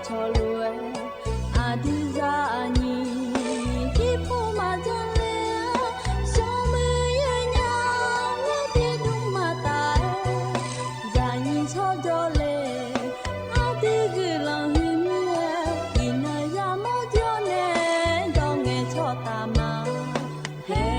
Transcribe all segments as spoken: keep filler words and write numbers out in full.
Hawlof-aer aqdui zaqnyiq irpov maqjan le-a, shawr muiq yaer nya-a, ngar tiqdmr maqtaf-aer, zaqnyiq tsawrjawr le, aqdui guiqlanq huiq mir-aer, iqnan yamawr jawr nae, dawq ngaeqcawq taf ma haer.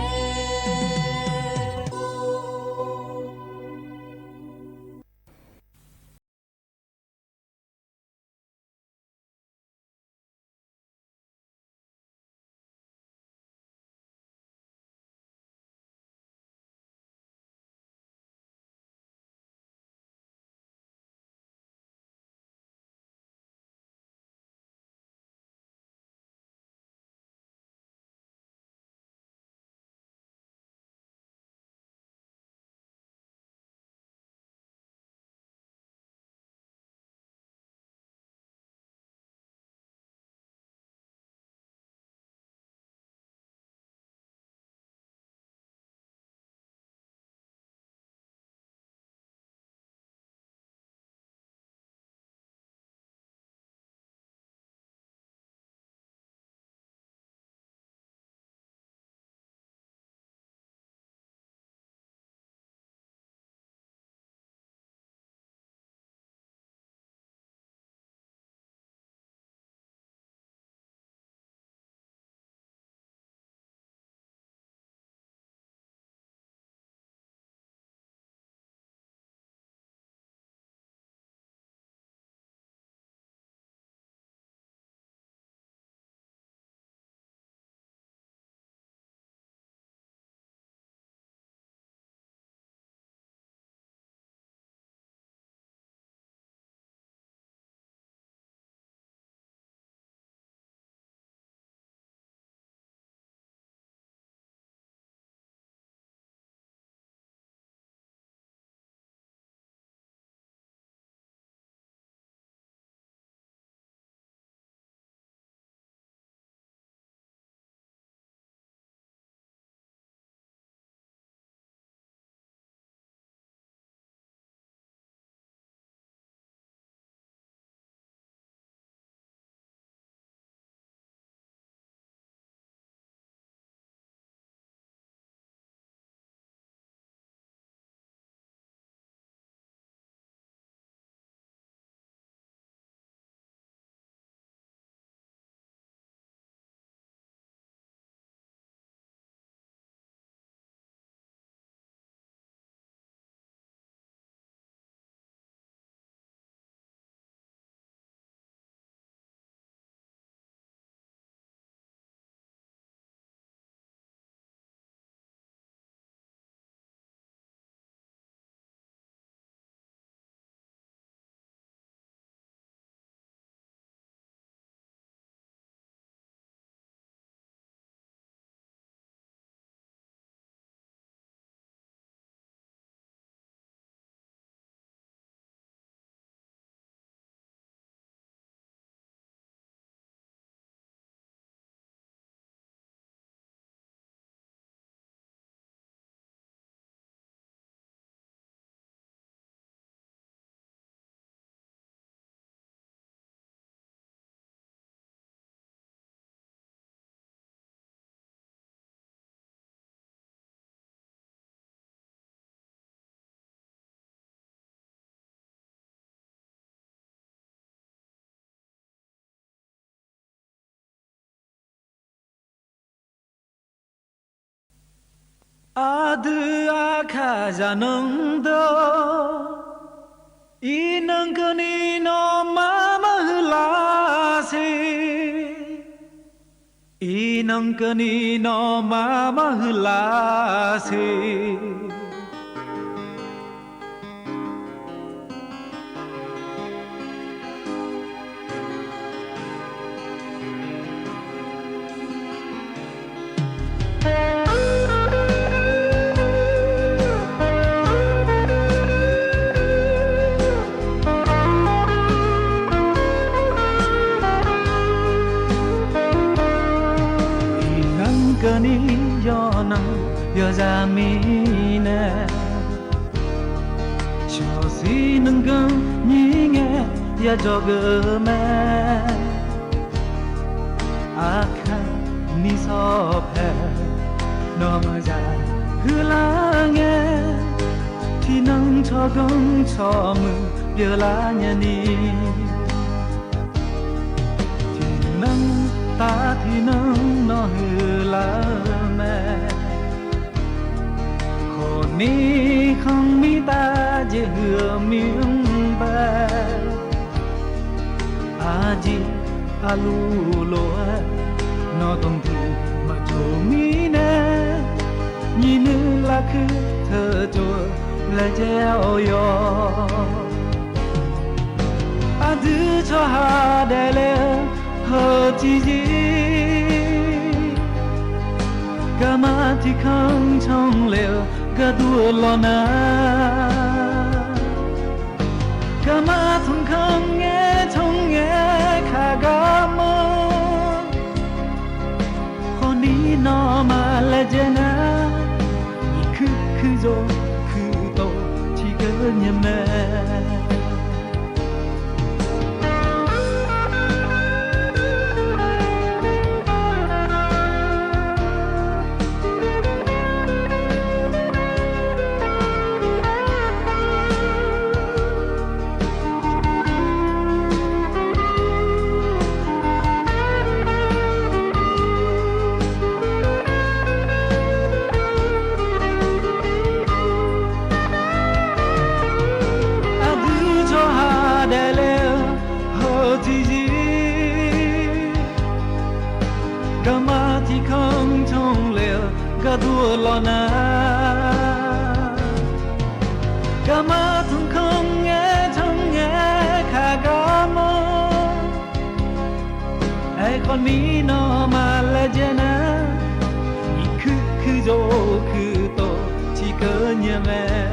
Aqdui aqkaq zaqnanr deuq-or, iqnan keuvni nawmaf maqhuiq lar siq. Iqnan keuvni nawmaf maqhuiq lar siq. Iqnan keuvni yawqnan yawzaq mirnae, shawqsir nanganr nyir ngae, yadzawgeuf-eu mae. Aqkaq ni sawr pae nawmaf zaq huiqlar ngae, tiqnan tsawrganr tsawrmuiq pyeuflar nyani, tiqnan taf tiqnan nawr huiqlar-eu mae. Khawfni khanqmir tav jeqhuiq-eu mirmr bae, aqjeq aqluf lof-aer nawq danqduq maqjawq mirnae, nyiq nuir larkuir teucov-eu laejae-awr yawr. Aqdui tsawrhaq daefle-eu heu tiqjeq, garma tiqkanr canle-eu gardur-eu lawr nar, garma tmqkanr ngae canr ngae kaq gar manr. Khawfni nawmaf laejae nar, nyiq kuir kuir jawr kuir tawv tiqkeuv nya mae. Aqdui tsawrhaq daefle-eu heu tiqjeq, garma tiqkanr canr le-eu gardur-eu lawr nar, garma tmqkanr ngae canr ngae kaq gar manr. Aerkhawfni nawmaf laejae nar, nyiq kuir kuir jawr kuir tawv tiqkeuv nya mae.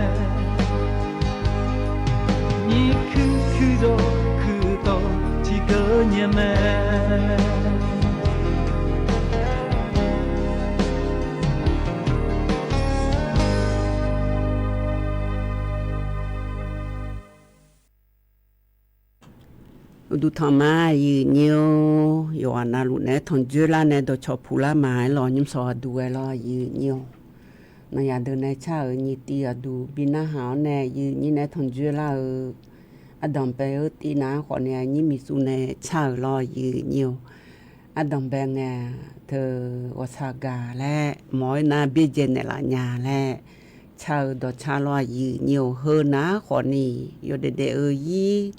Nyiq kuir kuir jawr kuir tawv tiqkeuv nya mae. Uqduq tanq ma, aqyuif nyir-or. Yawqghaq navluf naeq-aer tanqdzoerlar nae dawqcawq puqlar ma-aer lawq, nymrsawq aqduq ghae lawr, aqyuif nyir-or. Nawq yaq deuq nae car-euq nyiq tiv aqduq bi narhaq-awr nae, aqyuif nyir nae tanqdzoerlar-eu ardanq bae-eu tiv nar khawfni, aqnyir miqsuv nae car-euq lawr, aqyuif nyir-or. Ardanq bae ngae, teu ghawqshaq gaq laer mawq-aer nar byaerdzae naeqlaf nya laer car-eu dawqcar lawr, aqyuif nyir-or. Heu nar khawfni, yawdaef daef-eu ir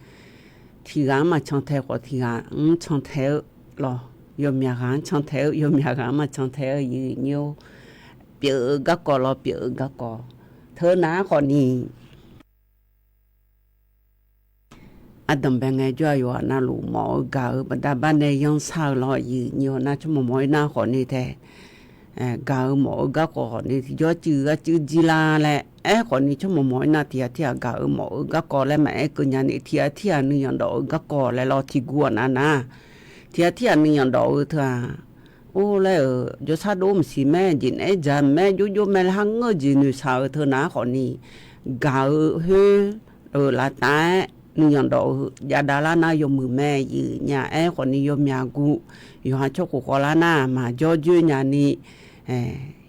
tiqghaq-anr maqcan tae khawf, tiqghaq-anr can tae-eu lawq. Yawmyaq ghaq-anr can tae-eu, yawmyaq ghaq-anr maqcan tae-eu, aqyuif nyir-or. Pyeuf-eu garkawv lawr, pyeuf-eu garkawv. Teu nar khawfni, ardanq bae ngae jawr-aq, yawqghaq navluf mawf-eu gaq-eu baqda bar nae yanr shar-eu lawr, aqyuif nyir-or. Nar tsawrmawq mawq-ir nar khawfni tae, gaq-eu mawf-eu garkawv khawfni tiqjawr cuiv gar cuiv jir lar laer aerkhawfni, tsawrmawq mawq-ir nar tiqghaq tirghaq gaq-eu mawf-eu garkawv laer maqaer keuv nyani, tiqghaq tirghaq nuiyanq dawf-eu garkawv laer lawr, tiqguv aqnav nar, tiqghaq tirghaq nuiyanq dawf-eu teu-aq, or laer-euq jawrshar dov maqsiq mae, jeq naeq-aer dzaq mae, jovjov mae laer har ngeur-eu jeq noeqshaq-eu teu nar khawfni, gaq-eu khoer-euq laftav-aer nuiyanq dawf-eu javdav lar nar yawmuiq mae, aqyuif nyir-or. Aerkhawfni yawmyaq guv, yawqha tsawrkhof khawvlar nar maqjawr joer nyani,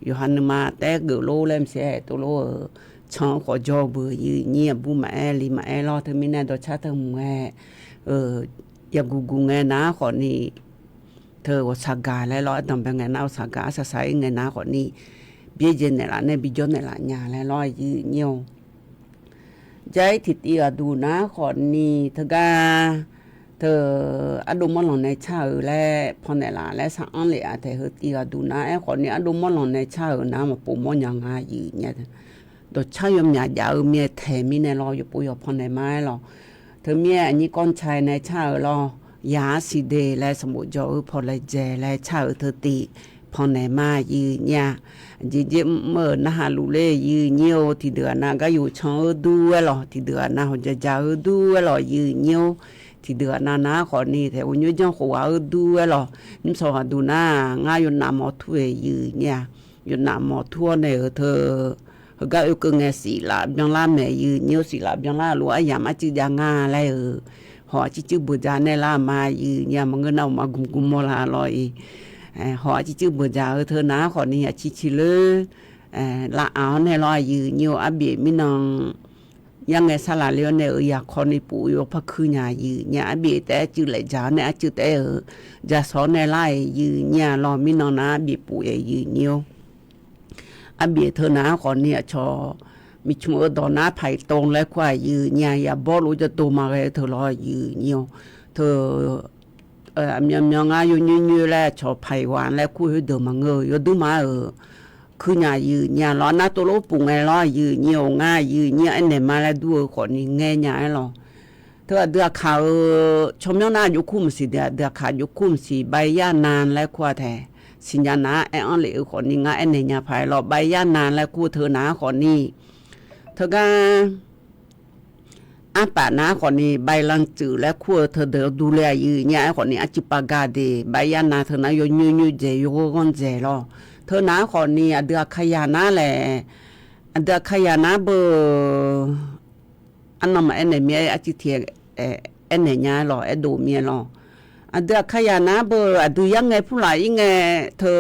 yawqha nuima taef-aer geuflor laer maqsiq-aer tov lor-eu, can-eu khawf jawr-eu beu, aqyuif nyir-or. Aqbur maqaer li maqaer lawr, teumirnae dawqcar teu mq-aer, yaguf guf ngae nar khawfni, teu ghawqshaq gaq laer lawr, ardanq bae ngae nar ghawqshaq gaq arsaq saq-ir ngae nar khawfni, byaerdzae naeqlaf nae bijawr naeqlaf nya laer lawr, aqyuif nyir-or. Jar-ir tiqtiv aqduq nar khawfni teugar, teu ardov mawrlanq nae car-euq laer pannaeq laf laer sar-anr lef-aq taeq, heu tiv aqduq nar aerkhawfni ardov mawrlanq nae car-euq nar maqpov mawrnya nga, aqyuif nyir-or. Dawqcar yawmyaq jav-eu mir-aer taeq mirnae lawr, yawqpov yawq pannaeq ma-aer lawq. Teumirnae aqnyir kawrcae nae car-euq lawr, yaq arsiq de laer sanqbof jawq-eu paw laejae laer car-euq teu tiv pannaeq ma, aqyuif nyir-or. Aqjeq jeq mr-euq narhaq luf ler, aqyuif nyir-or. Tiqdeuq aqnav gar yuf can-eu dur-aer lawq, tiqdeuq aqnav hawq dzaqdzaq-eu dur-aer lawq, aqyuif nyir-or. Tiqdeuq aqnav nar khawfni taef ghof nyoer janr khof ghaq-eu dur-aer lawq. Nymrsawq ghaq duq nar ngar yawnaf mawf tur-euq, aqyuif nyir-or. Yawnaf mawf tur-awr nae-euq teu, heugar oekeuv ngae siqlaf byanlar mae, aqyuif nyir-or. Siqlaf byanlar luf aryamq arcuiv jav nga laer-euq hawq arcir cuir beuq dzaq nae lar ma, yuif nyi-a maqngeur nar-euq maqgmq gmq mawr la lawr-iq. Hawq arcir cuir beuq dzaq-eu teu nar khawfni aqcir ciq ler lav aq-awr nae lawr, yuif nyi-eu arbif mirnan yarngae sarlaq le-awr nae-euq yaqkawv ni puf-eu yawpar kuir nya, yuif nyi-a arbif taef-aer cuiv laef dzaq-awr nae arcuiv taef-aer-euq jaqsawq-awr nae lar-iq, yuif nyi-a lawr mirnan nar arbif puf-aer yuif nyi-awr. Arbif teu nar khawfni aqcawq miqcmq-eu dawq nar paq-iq tov laer kur-aq, yuif nyi-a yaqbawr lof jadov maqghae-eu teu lawr, yuif nyi-awr. Teu aqmyanmyan ngar yawnyoer nyoer laer aqcawq paq-iq ghaq laer kur khoerdeuq maqngeur-eu yawduir ma-euq kuir nya, yuif nyi-a lawr nar tov lof puf ngae lawr, yuif nyi-awr ngar yuif nyi-a aernaeq ma laer dur-eu khawfni ngae nya-aer lawr. Teu aqdui aqkaq-euq tsawrmyanr nar aqjox kur maqsiq de, aqdui aqkaq aqjox kur maqsiq, ใบหญ้านาง laer kur-a taef. Siqnya nar-aer aer-anr lef-eu khawfni ngar aernaeq nya paq-aer lawr, ใบหญ้านาง laer kur-eu teu nar khawfni teugar arpaf nar khawfni ใบลานจือ laer kur-eu teudeuq-awr durler-aq, yuif nyi-a aer khawfni arcuiv pav gar de, ใบหญ้านาง teu nar yawnyoer nyoer dzaeq yawghanr ghanr dzaeq lawr. Teu nar khawfni aqdui aqkaqyaq nar laer, aqdui aqkaqyaq nar beu arnan maq aernaeq mir-aer arcuiv tiq aernaeq nya-aer lawr, aerdov mir-aer lawr. Aqdui aqkaqyaq nar beu aqdui yarngae purlaf-ir ngae teu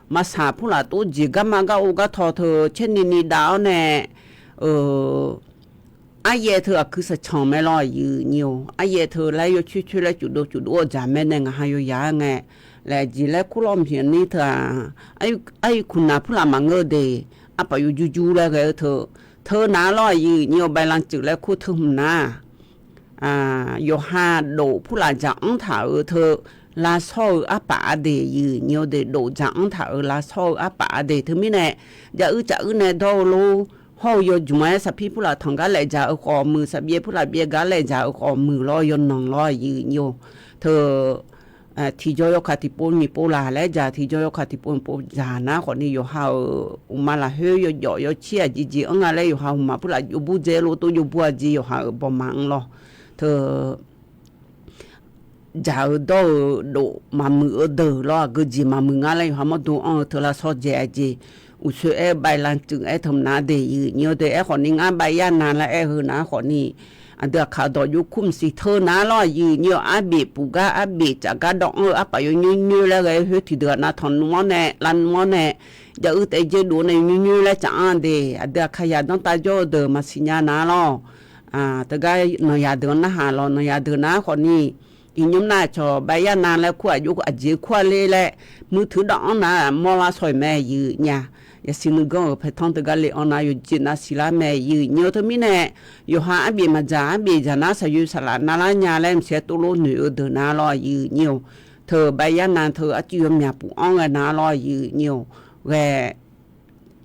maqsaq purlaf tov jeq garma gar ov gar taw teu caerni ni dav-awr nae, aryaev teu aqkuir saqcanq mae lawr, yuif nyi-awr. Aryaev teu laer yawcoer coer laer cufdov cufdov-awr dzaq mae nae ngaq ha yawyaq-aer ngae, laeq jeq laer kur lawr mqpyeq ni teu-aq, aryaev kuqnaq purlaf maqngeur de, arpaf yawjur jur laer ghae-eu teu, teu nar lawr, yuif nyi-awr ใบลานจือ laer kur teu hmq nar yawqha dof purlaf dzaq-anr taq-euq teu lavshawr-eu arpaf arde, yuif nyi-awr de, dof dzaq-anr taq-euq lavshawr-eu arpaf arde teumirnae, jav uir caf uir nae dawr-eu lor, hawr-eu yawjmq-aer saqpir purlaf tanq gar laeq dzaq-eu khawf muiq, saqbyaev purlaf byaev gar laeq dzaq-eu khawf muiq lawr, yawnanq lawr, yuif nyi-awr. Teu tiqjawr yawkaq tiqpov nyiq pov laq laer dzaq, tiqjawr yawkaq tiqpov nyiq pov dzaq nar khawfni yawqha-euq uqma lafkhoer yawjawf yawcir aqjeq jeq-anr nga laer yawqha uqma purlaf jov bur dzae lor, tov jov bur-a jeq yawqha-euq bawqma-anr lawr. Teu dzaq-eu dawr-eu dof maqmuiq-eu deuq lawr, aqgeu jeq maqmuiq ngar laer yawqha mawrdo anr-eu teu lavshawr dzae-a jeq. Uqsoer aer-eu ใบลานจือ aer teu mqnar de, yuif nyi-awr de, aerkhawfni ngar ใบหญ้านาง laer aer-eu nar khawfni aqdui aqkaq dawq jov kur maqsiq teu nar lawr, yuif nyi-awr arbif puf gar arbif tsaf gar dawv-anr-eu arpaf yawnyoer nyoer laer ghae-eu khoer tiqdeuq-aq nav tanq nmr-awr nae lav nmr-awr nae jav uir taef dzaerdov nae yawnyoer nyoer laer tsaf-anr de, aqdui aqkaqyaq danrtav jawr-eu deuq maqsiq nya nar lawr. Teugar nanqyaq deuq-anr narhaq lawr, nanqyaq deuq nar khawfni iqnymr nar aqcawq ใบหญ้านาง laer kur aqjox aqjeq kur-a ler laer muiq teuq dawv-anr nar mawrlar shaw-iq mae, yuif nyi-a. Yasiq nuiganr-euq paetanr teugar le-anr nar yawqjeq nav siqlar mae, yuif nyi-awr teumirnae yawqha arbif maqdzaq, arbif dzaq nar saqyoeq saqlaf navlar nya laer mqsaer tov lof noeq-eu deuq nar lawr, yuif nyi-awr. Teu ใบหญ้านาง teu arcuiv yawmyaq puf-anr ghae nar lawr, yuif nyi-awr. Ghae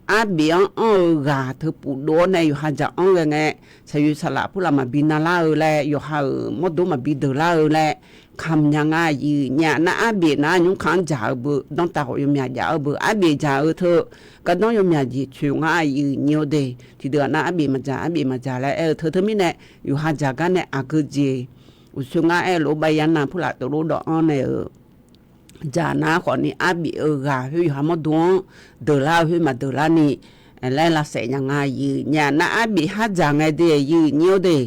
arbif-anr anr-eu ghaq teu pufdov-awr nae yawqha dzaq-anr ghae ngae, saqyoeq saqlaf purlaf maqbi navlar-eu laer, yawqha-euq mawrdo maqbi deuqlar-eu laer kamq nya nga, yuif nyi-a. Nar arbif nar nymrkaq-anr dzaq-eu beu, danrtav khawf yawmyaq jav-eu beu, arbif dzaq-eu teu gardanr yawmyaq jeq coeq nga, yuif nyi-awr de. Tiqdeuq-aq nar arbif maqdzaq, arbif maqdzaq laer aer-eu teu teumirnae yawqha dzaq gar nae aqgeu jeq uqsoer ngar aer-eu lof ใบหญ้านาง purlaf tov lof dawv-anr nae-euq dzaq nar khawfni arbif-eu ghaq khoer yawqha mawrdo-anr deuqlar-eu khoer maqdeuqlar ni laer lavsaef nya nga, yuif nyi-a. Nar arbif har dzaq ngae de, yuif nyi-awr de.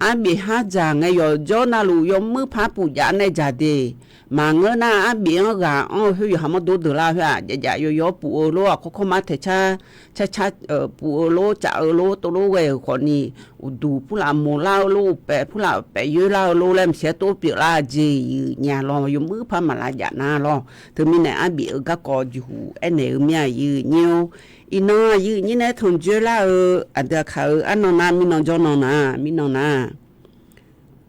Arbif har dzaq ngae yawqjawr navluf yawmuir par puf jav nae dzaq de. Maqngeur nar arbif-anr ghaq anr-eu khoer yawqha mawrdo deuqlar khoer-aq, jav jav yawyaw puf-eu lor, aqkawr kawrmar taeq car car car puf-eu lor, tsaf-eu lor, tov lof ghae-euq khawfni uqduq purlaf moqlar-eu lor, uqpaef purlaf paef yoerlar-eu lor laer mqsaer tov pyeuflar jeq, yuif nyi-a lawr, yawmuir par maqlav jav nar lawr. Teumirnae arbif-eu garkawv jeqhuq aernaeq-eu mir-a, yuif nyi-awr. Iqnan yuif nyir nae tanq dzoerlar-eu aqdui aqkaq-eu arnan nar mirnan jawrnan nar, mirnan nar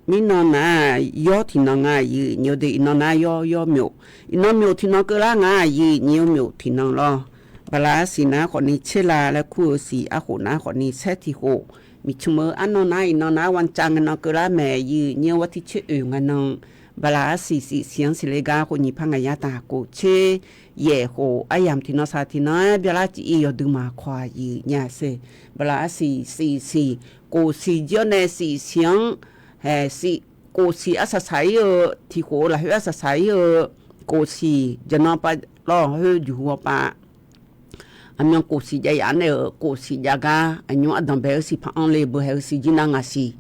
mirnan nar yawr tiqnan nga, yuif nyi-awr de. Iqnan nar yawr yawr myof, iqnan myof tiqnan keuvlar nga, yuif nyi-awr myof tiqnan lawr. Bala arsiq nar khawfni tserla laer kur-eu siq, arkhof nar khawfni saer tiq khof. Miqcmq-eu arnan nar iqnan nar วันจันทร์ ngae nan keuvlar mae, yuif nyi-awr วันที่ tser oeq ngae nan. Bala arsiq siq siq-anr siqle gar khof nyiq par ngaq yar taq khof tser yaef khof aryamq tiqnan saq tiqnan-aer byalar cif-ir yawdui maqkawq-aq, yuif nya-a se. Bala arsiq siq siq khof siq jir-awr nae siq siq-anr siq khof siq arsaq saq-ir-eu tiq khof-eu lafkhoer arsaq saq-ir-eu khof siq jaqnan pav lawr khoer jeqhuq-awr pav aqmyan khof siq jav yaf-anr nae-euq khof siq jav gar aqnymr ardanq bae-eu siq par anr le beu haeq-eu siq jir nar ngaq siq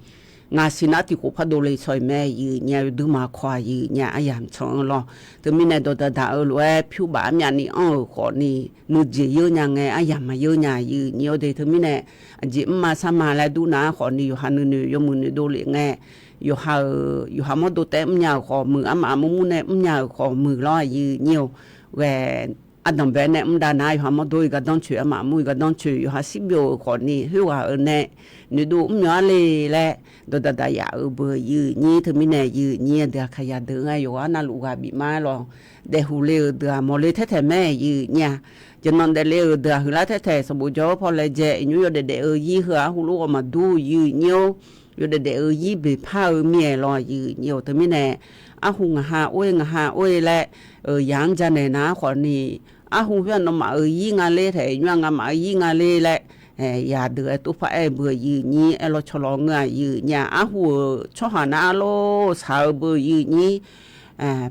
Ngaq siqnar tiq khof pardov le shaw-iq mae, yawduima kawq-aq yawnyaf aryamq can-eu lawr. Teumirnae dawqdaq daq-eu lof-aer pyur baf armyavni anr-euq khawfni, nuijeq yeur nya ngae aryamq maqyeur nya, yawnyaf-awr de. Teumirnae aqjeq mrma sarma laer dur nar khawfni, yawqha nuinoeq yawmuiq noeqdov lef ngae, yawqha-euq yawqha mawrdo taef mrnya-euq khawf muiq, armaf murmur nae mrnya-euq khawf muiq lawr, yawnyaf-awr ghae ardanqbae nae mr dav nar, yawqha mawrdo-iq gardanr coeq, armaf mur-iq gardanr coeq, yawqha shirbyov-euq khawfni khoerghaq-euq nae noeqdov mrmyawq-ar le laer dawqdaq daq yaf-euq beu, yawnyaf-awr. Teumirnae yawnyaf-awr deuq-aq, kaqyaq deuq-anr-aer yawqghaq arnavluf ghaq bif mar-aer lawr, daefhuq le-euq deuq-aq mawq le taertaeq mae, yawnyaf-awr. Jeqnanq daefle-euq deuq-aq huiqlar taertaeq, sanqbof jawr-eu paw laejae iqnymr yawdaef daef-eu zir heu-aq arhu lof-aer ghawqmaqdur, yawnyaf-awr. Yawdaef daef-eu zir beqpar-eu mir-aer lawr, yawnyaf-awr. Teumirnae arhu ngaqha or-aer ngaqha or-aer laer, yaq-anr janaeq nar khawfni, arhu khoer-aq nawmaf-euq zir nga ler taef, iqnymr-aq ngamaf-euq zir nga ler laer, yaq deuq-aer tov par aer-eu beu, yawnyaf-awr. Aer lawr caw lawr ngeur-aq, yawnyaf-awr. Arhu-euq tsawrhaq nar arlawr shaq-eu beu, yawnyaf-awr.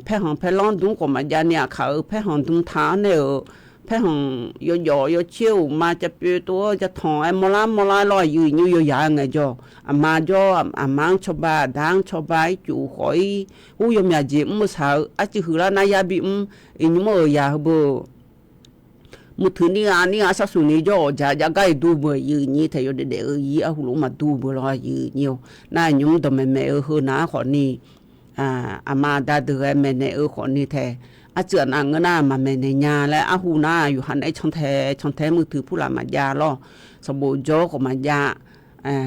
Paerkhanq paerlanr dmr khawf maqjav ni, aqkaq-euq paerkhanq dm taq-anr nae-euq paerkhanq yawjawf yawcaer-euq ma cav pyeuf tov-awr cav tanq-aer mawrlar mawrlar lawr, yawnyaf-awr. Yawyaq-aer ngaejawr, aqma jawr, aqma-anr cawba, aqda-anr cawba, ircuf khawf-ir, ur yawmyaq jeq mr-eu shaq-eu, arcuiv huiqlar nar yabi mr, iqnymr-euq yaq heu beu muiqtuiq nir ghaq nir ghaq sharsuq ni jawr-awq, jaq jav gar-iq dur beu, yawnyaf-awr. Taef yawdaef daef-eu zir arhu lof-aer maqdur beu lawr, yawnyaf-awr. Nar iqnymr dawqmaeq maeq-eu heu nar khawfni, aqma aqda deuq ghae maeqnaeq-eu khawfni taef, arcuiv aqnav ngeur nar maqmaeqnaeq nya laer arhu nar yawqha naeq-aer cantae cantae muiqtuiq purlaf maqjav lawr. Sanqbof jawr khawf maqjav,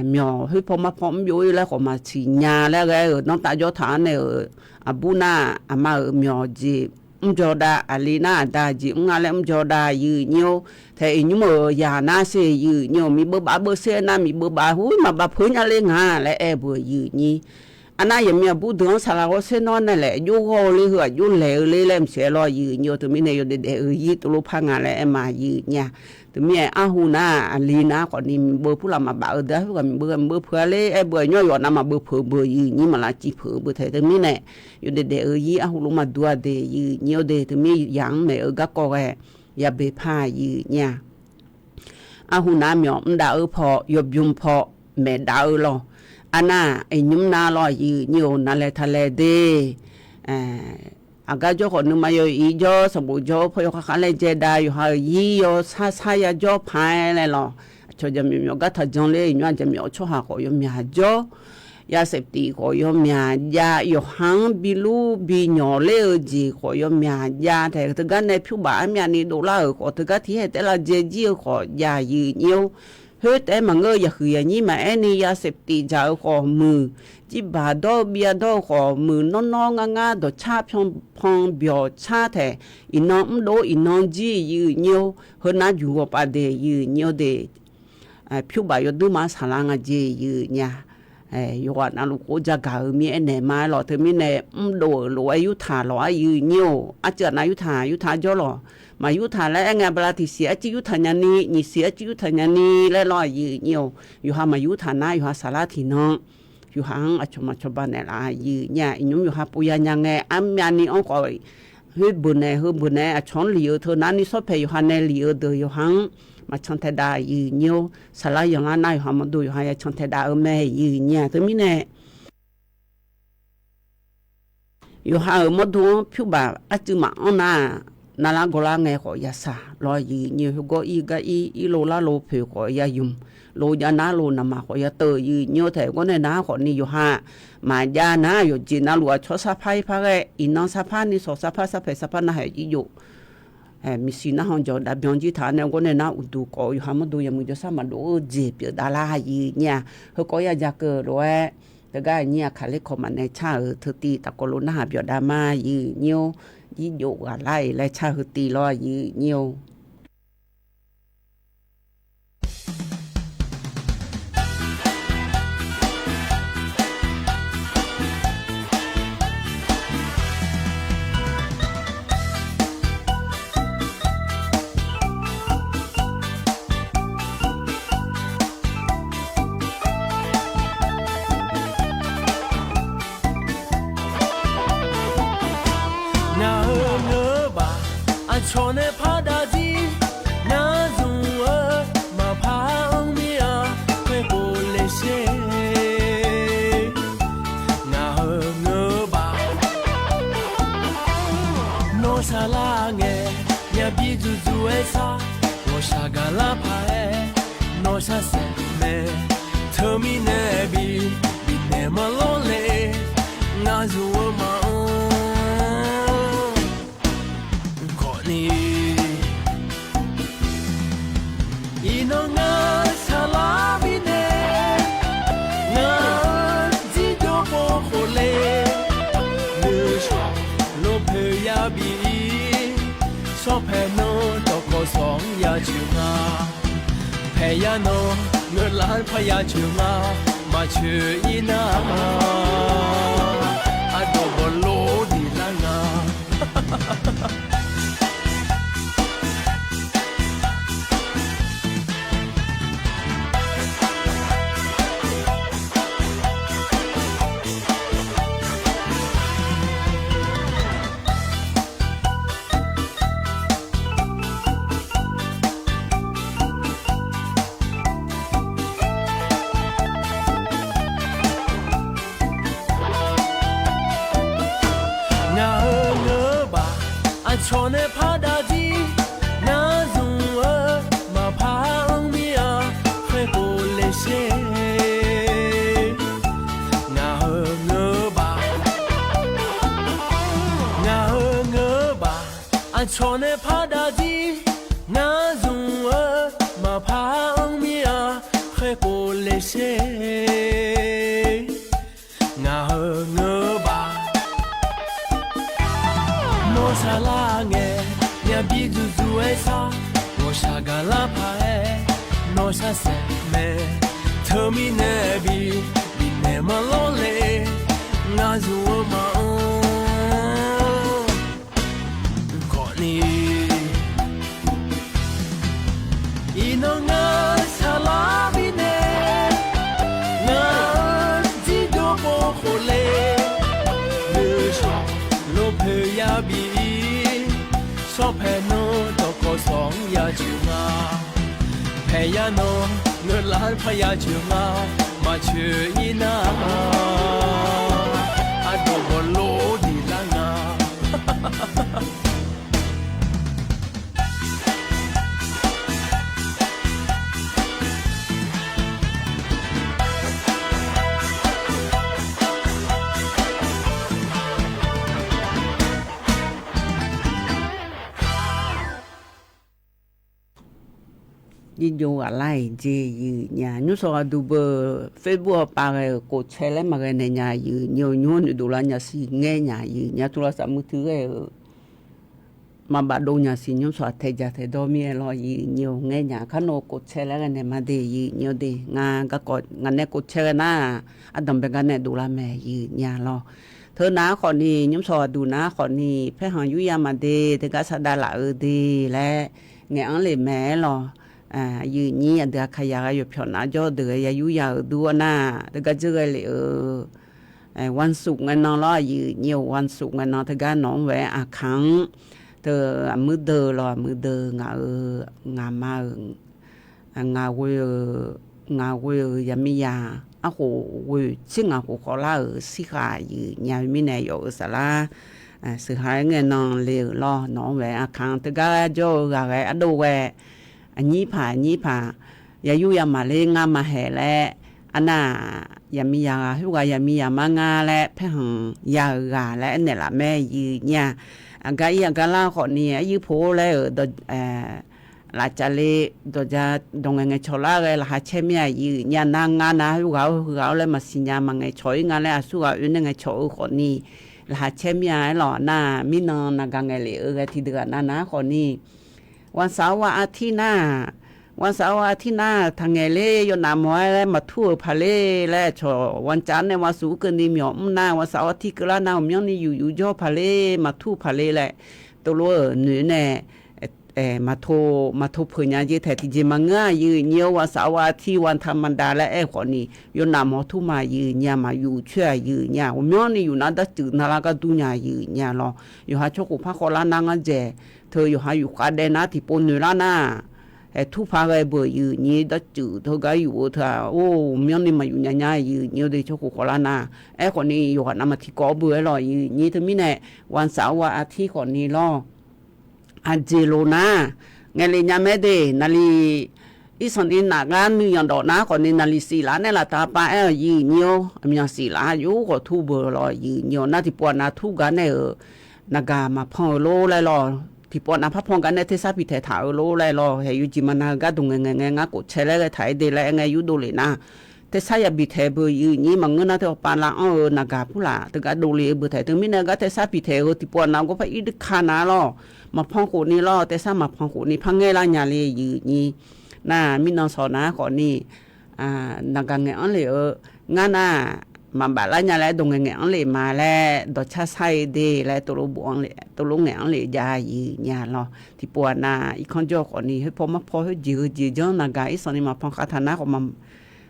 myawq khoer paw mar paw mr byov-ir laer khawf maqsiq nya laer ghae-euq danrtav jawr taq-anr nae-euq aqbur nar aqma-euq myawq jeq mr jaw dav, aqli nar aqda jeq mr nga laer mr jaw dav, yawnyaf-awr. Taef iqnymr-euq yaq nar sher, yawnyaf-awr. Miqbeuv baf beuv sher-aer nar miqbeuv baf hur maqbaf peuq nya ler nga laer aer-eu beu, yawnyaf-awr. Arnar yaqmiq aqbur deuq-anr saqlaq ghawr sher nawr nae laef jov ghawr-eu ler heu aqjov laeq-eu ler laer mqsaef lawr, yawnyaf-awr. Teumirnae yawdaef daef-eu zir tov lof par nga laer aer ma, yawnyaf-awr. Teumirnae arhu nar aqli nar khawfni miqbeuv purlaf maqbaf-eu deuq-aq, khoerghaq miqbeuv ghae miqbeuv peuq-a ler aer beu, aqnymr yawf aqnav maqbeuv peuq beu, yawnyaf-awr. Maqlav civ peuq-eu beu taef. Teumirnae yawdaef daef-eu zir arhu lof maqdur-a de, yawnyaf-awr de. Teumirnae yaq-anr maeq-eu garkawv ghae yabeq par, yawnyaf-awr. Arhu nar myawq mr dav-eu paw yawbymr paw maeq dav-eu lawr. Arnar iqnymr nar lawr, yawnyaf-awr. Navlaeq taqlaeq de. Aqgar jawr khawf nuima yaw-ir jawr, sanqbof jawr-eu paw yawkhav khav laejae dav, yawqha-euq zir yawsar sar yajawr paq-aer laer lawr. Aqcawq jaqmyawf myawf gar taqjan ler, iqnymr-aq jaqmyawf tsawrhaq khawf yawmyaq jawr, yasaef tif khawf yawmyaq jav, yawqha-anr bilur binyawq ler-eu jeq khawf yawmyaq jav taef, teugar nae pyur baf armyavni dovlar-euq khawf, teugar tiqhaer taev lavjae jir-eu khawf jav, yawnyaf-awr. Khoer taef-aer maqngeur-eu yaqhuiq yaqnyir maqaer ni yasaef tif dzaq-eu khawf muiq, jirbaq dawr-eu biav dawr-eu khawf muiq, nawr nawr ngar ngar dawqcar pyan pan byawq car taef, iqnan mrdov iqnan jir, yawnyaf-awr. Heunar juq ghawqpav de, yawnyaf-awr de. Pyur baf yawduirma-anr saqlar nga jeq, yawnyaf-awr. Yawqghaq navluf khof jagaq-eu mir aernaeq ma-aer lawr. Teumirnae mrdov-euq lof-aer yurtaq lawq-ar, yawnyaf-awr. Arcuiv aqnav yurtaq yurtaq jawr lawq. Maqyurtaq laer aer ngae, bala tiqsiq arcuiv yurtaq nyani, nyiq siq arcuiv yurtaq nyani laer lawr, yawnyaf-awr. Yawqha maqyurtaq nar yawqha saqlar tiqnan yawqha-anr aqcawq maqcawba naeqlaf-a, yawnyaf-awr. Iqnymr yawqha pov ya nya ngae, armyavni-anr khawf, khoer beuq naeq heu beuq naeq aqcawq-anr lif-eu teu nar ni sawr paeq yawqha nae lif-eu deuq yawqha-anr maqcan tae dav, yawnyaf-awr. Saqlar yanlar nar yawqha mawrdo yawqha ya can tae dav-eu mae, yawnyaf-awr. Teumirnae yawqha-euq mawrdo-anr pyur baf arcuiv maqanr nar, navlar gawrlar ngae khawf yasaq lawr, yawnyaf-awr. Heugawr ir gar ir, irlov larlov poeq khawf ya ymq, lov jav narlov naqmaq khawf ya teuv, yawnyaf-awr. Taef gawr nae nar khawfni yawqha maqjav nar, yawqjeq navluf aqcawq sarpar irpar ghae, iqnan sarpar ni sawq sarpar sarpaeq sarpar narhaq jir jov, miqsiq narhan jawq dav byan jir taq-anr nae gawr nae nar uqduq khawf yawqha mawrdo yawmuiq jawrshar maqdov-eu jeq pyeuf davlar, yawnyaf-awr. Heukawv ya ja keuv lof-aer, teugar aqnyir aqkaq ler kawv maqnaeq car-euq teutiv tafkawv lof narhaq byawq dav ma, yawnyaf-awr. Jir jov ghaq lar-iq laer car heu tiv lawr, yawnyaf-awr. Ngaq-euq ngeur-eu baf aqcawq nae par dav jir, nar zmq-eu maqpar-anr mir-a, khoerkhof le sher. sar, ghawqshaq gaqlar paq-aer, nawr sharsaef mae. Teumirnae bi, bifnaeq maqlawr le, ngar zmq-eu maqanr khawfni. Iqnan ngar saqlar mirnae, ngar-eu jirjawr pov khofle, nuishawq lopoeq yabi-ir, shawrpae nanr dawqkawq sawq-anr ya coeq nga. Paeqya nan ngeur lar par ya coeq nga, maqcoeq-ir nar-aq, ardawq bawqlor diq lar nga. Ngaq-euq ngeur-eu baq, aqcawq nae par dav jir, ngar zmq-eu maqpar-anr mir-a, khoerkhof le sher. Ngaq-euq ngeur-eu baq, ngaq-euq ngeur-eu baq, aqcawq nae par dav jir, ngar zmq-eu maqpar-anr mir-a, khoerkhof le sher. Ngaq-euq ngeur-eu baq, nawr saqlar ngae, myavbi dzuqdzuq-aer sar, ghawqshaq gaqlar paq-aer, nawr sharsaef mae. Teumirnae bi, bifnaeq maqlawr le, ngar zmq-eu maqanr khawfni. Iqnan ngar saqlar mirnae, ngar-eu jirjawr pov khofle, nuishawq lopoeq yabi-ir, shawrpae nanr dawqkawq sawq-anr ya coeq nga. Paeqya nan ngeur lar par ya coeq nga, maqcoeq-ir nar-aq, ardawq bawqlor diq lar nga. Jirjov ghaq lar-iq jeq yuif nya. Nymrshawq ghaqduq beu Facebook-awr pav ghae-euq kof cae laer maqghae naeq nya yuif nyi-eu nymr noeqdov lar nya siq ngaer nya yuif nya tuvlar saf muir tui ghae-euq maqbaf dov nya siq nymrshawq aqtae jaq tae dawr mir-aer lawr yuif nyi-eu ngaer nya kar nawr kof cae laer ghae naeq ma de yuif nyi-eu de nga garkawv ngaq nae kof cae ghae nar-aq, ardanq bae gar nae dovlar mae yuif nya lawr. Teu nav-aer khawfni nymrshawq ghaqduq nav-aer khawfni paerkhanq yurya maqde teugar saqdav laf-eu de laer ngaeq-anr le mae-aer lawr. Yuif nyir aqdui aqkaqyaq ghae yawqpyawq nav jawr deuq ghae ya yurya-euq dur-awr nar, teugar dzeur ghae lef-eu วันศุกร์ ngae nan lawr, yuif nyir-eu วันศุกร์ ngae nan teugar nawq-anr ghae-aer aqkaq-anr teu aqmuir deuq lawr, aqmuir deuq ngaq-euq ngaqma-euq ngaq ghoe-eu, ngaq ghoe-euq yaqmiqzaq arkhof ghoe tser ngaq khof khawvlar-euq shirkhaq yuif nya-eu mirnae yawf-euq saflar sheuqha-aer ngae nan le-euq lawr, nawq-anr ghae-aer aqkaq-anr teugar jawr-eu ghaq ghae ardov ghae aqnyir paq aqnyir paq ya yur ya maqler ngar maqhaeq laer, arnar-aq, yaqmiqzaq ghaq khoerghaq yaqmiqzaq mar ngar laer paerkhanq ya-euq ghaq laer aernaeq laf mae yuif nyir-a. Aqgar ir aqgar lar khawfni aryuir po laer-euq lafcavle dawqja dawq ngaeqngaeq cawq lar ghae laqkhaq caer mir-a yuif nyir-a. Nar ngar nav khoerghaq-awr heughaq-awr laer maqsiq nya maqngaeq cawq-ir nga laer aqsurghaq oe nae ngaeq cawq-eu khawfni laqkhaq caer mir-a. Aerlawq nar mirnan naqgaq ngaeq lef-eu ghae tiqdeuq ghaq nav nav khawfni วันเสาร์ วันอาทิตย์ nar-aq, วันเสาร์ วันอาทิตย์ nar-aq taqngaeq ler yawnaf mawf-aer laer maqtur-euq paqler laer cawq วันจันทร์ nae วันศุกร์ keuvni myawq mr nar วันเสาร์ วันอาทิตย์ keuvlar nar ghawqmyanrni yuf yuf jawr paqler maqtur paqler laer teulof-euq noeq nae maqto, maqto peuq nya jeq taeq tiqjeq maqngeur-aq yuif nyir-eu วันเสาร์ วันอาทิตย์ วันธรรมดา laer aer-eu khawfni yawnaf mawf tur ma yuif nyir-a. Maqyuf coer-aq yuif nyir-a. Ghawqmyanrni yuf nar darcuif narlar gar dur nya yuif nyir-a lawr. Yawqha tsawrkhof par khawvlar nar ngar dzaeq teu yawqha yufkhav daev nar tiqpov noeqlar nar-aq, aer tur paq ghae beuq yuif nyir darcuif teugar yuf-eu teu-aq, or, ghawqmyanrni maqyuf nya nya yuif nyir-eu de tsawrkhof khawvlar nar. Aerkhawfni yawqghaq navmaqtiq kawv beuq-aer lawq yuif nyir teumirnae วันเสาร์ วันอาทิตย์ khawfni lawr. Aqjeq lof nar, Ngaeq lef nya mae de, naqli irsanq ni nafgar nuiyanq dawf nar khawfni naqli siflaf nae laf taq pav aer-awq, yir nyir-or, aqmyanq siflaf yur khawf tur beu lawr, yir nyir-awr nar tiqpov aqnav tur gar nae-euq naqgaq maqpan-eu lor laer lawr, tiqpov aqnav parpan gar nae tersar pitaeq taq-eu lor laer lawr, haeq yawjeq maqnav-eu gar dawq ngaeq ngaeq ngae ngar khof cae laer ghae taq-aer de laer aer ngae yurdov lef nar, tersar yabi taeq beu, yir nyir maqngeur nar teu hawpav lav anr-eu naqgaq purlaf teugar dovle-eu beu taeq teu mirnae gar tersar pitaeq-eu tiqpov aqnav gawrpar ir dur ka nar lawr, maqpan khofni lawr, tersar maqpan khofni par ngaer lar nya le, yir nyir. Nar mirnan sawq nar khawfni naqgaq ngaeq anr lef-eu ngar nar, maqbaf lar nya laer dawq ngaeq ngaeq anr lef ma laer dawqcar sar-eu de laer tov lof ngaeq anr lef jav, yir nyir-a lawr. Tiqpov aqnav irkanr jawr khawfni khoerpaw marpaw khoerjeq heujeq janr naqgaq irsanq ni maqpan khav taq nar khawf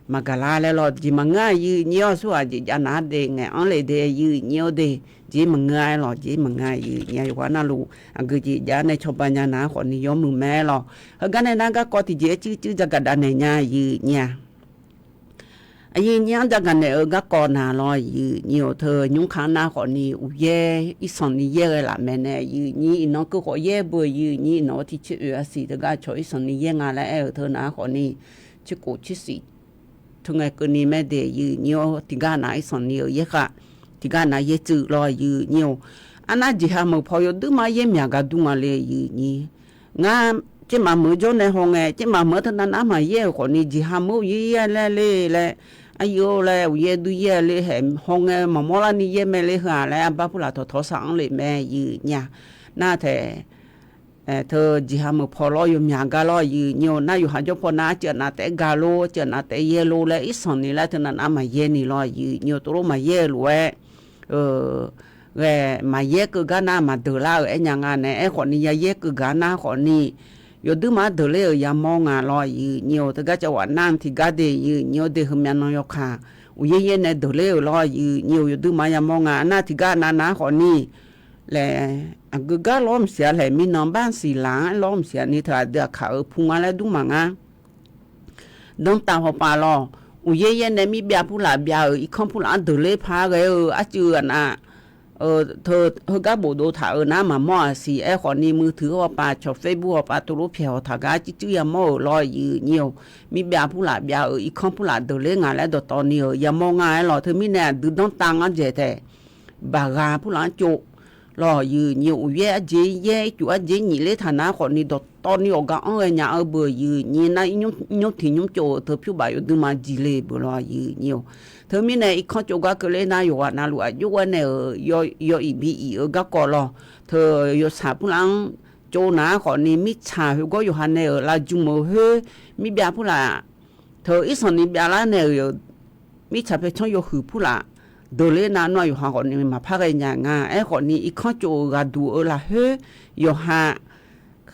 maqgaq lar laer lawr, jeq maqngeur-a, yir nyir-awr, surhaq jeq jav nar de ngaeq anr lef de, yir nyir-awr de, jeq maqngeur-a aer lawr, jeq maqngeur-a, yir nyir-a. Yawqghaq navluf aqgeu jeq jav nae cawba nya nar khawfni yawmuiq mae lawr. Heugar nae nar garkawv tiqjeq-aer cuircuir jagaq dav naeq nya, yir nyir-a. Aqyuif nyir-anr jagaq naeq-eu garkawv na lawr, yir nyir-awr teu nymrkaq nar khawfni uqyaer irsanq ni yaer ghae laf mae nae, yir nyir iqnan keuv khawf yaer beu, yir nyir iqnan-awr tiq tser oe arsiq teugar cawq irsanq ni yaer nga laer aer-euq teu nar khawfni tserkhof tsersiq teu ngae keuvni mae de, yir nyir-awr tiqgar nav irsanq ni-euq yaer khav, tiqgar nav yaer tsuif lawr, yir nyir-awr. Arnav jeqha meuq paw yawduir ma yaer myaq gar dur nga le, yir nyir. Ngar tsermaf meuq-eu jawr nae hawngae, tsermaf meuq-anr teu navnav maqyaer-euq khawfni jeqha meuq-awr yaer yaer laer le laer, aqyuif-or laer uqyaer dur yaer le hae hawngae maqmawr larni yaer mae le heu-aq laer arbar purlaf tawqtawq sar-anr lef mae, yir nyir-a. Nar taeq teu jeqha meuq paw lawr yawmyaq gar lawr, yir nyir-awr nar yawqha jawr paw nar arcuiv aqnav taef-aer ga lor, arcuiv aqnav taef-aer yaer lor laer irsanq ni laer teu navnav maqyaer ni lawr, yir nyir-awr tov lof maqyaer-eu lof-aer ghae maqyaer keuv gar nar maqdeuq lar-euq aer nya nga nae, aerkhawfni yayaer keuv gar nar khawfni yawduir ma-anr deuq ler-euq yamawr nga lawr, yir nyir-awr teugar cawq waf nar tiqgar de, yir nyir-awr de heumyav nan yawkaq uqyaer yaer nae deuq ler-euq lawr, yir nyir-awr yawduir ma yamawr nga. Arnav tiqgar nav nav khawfni laer aqgeu gar lawr maqsiq-a laer mirnan bar siq laq-anr lawr maqsiq-a ni teu aqdui aqkaq-euq pu nga laer dur maq ngar. Danrtav hawpav lawr, uqyaer yaer nae mirbyav purlaf byav-euq irkanr purlaf-anr deuq ler par ghae-eu arcuiv aqnav teu heugar bofdov taq-euq nar maqmawr-aq siq. Aerkhawfni muiq teuq hawpav cawq Facebook hawpav tov lof pyaeq hawq taq gar cuircuir yamawr-euq lawr, yir nyir-awr. Mirbyav purlaf byav-euq irkanr purlaf deuq ler nga laer dawqtawv ni-euq yamawr nga aer lawr, teu mirnae aqdui danrtav ngar dzaeq taef baqghaq purlaf-anr tsov lawr, yir nyir-awr uqyaer arjeq yaer ircuf arjeq nyif ler taq nar khawfni dawqtawv ni awqgar anr ghae nya-eu beu, yir nyir nar nymr tiq nymr tsov-euq teu pyur baf yawduir ma jiq le beu lawr, yir nyir-awr. Teu mirnae irkanr tsov gar keuvler nar yawqghaq navluf aqjox ghae nae-euq yaw iq bi iq-eu garkawv lawr, teu yawshaq purlaf-anr tsov nar khawfni mirtsaq khoergawr yawqha nae-euq lavjmq-euq khoer mirbyav purlaf teu irsanq ni byav lar nae-euq mirtsaq paercanr yawhuiq purlaf deuq ler nar nar yawqha khawfni maqpar ghae nya nga. Aerkhawfni irkanr tsov-euq ghaqduq-eu lafkhoer yawqha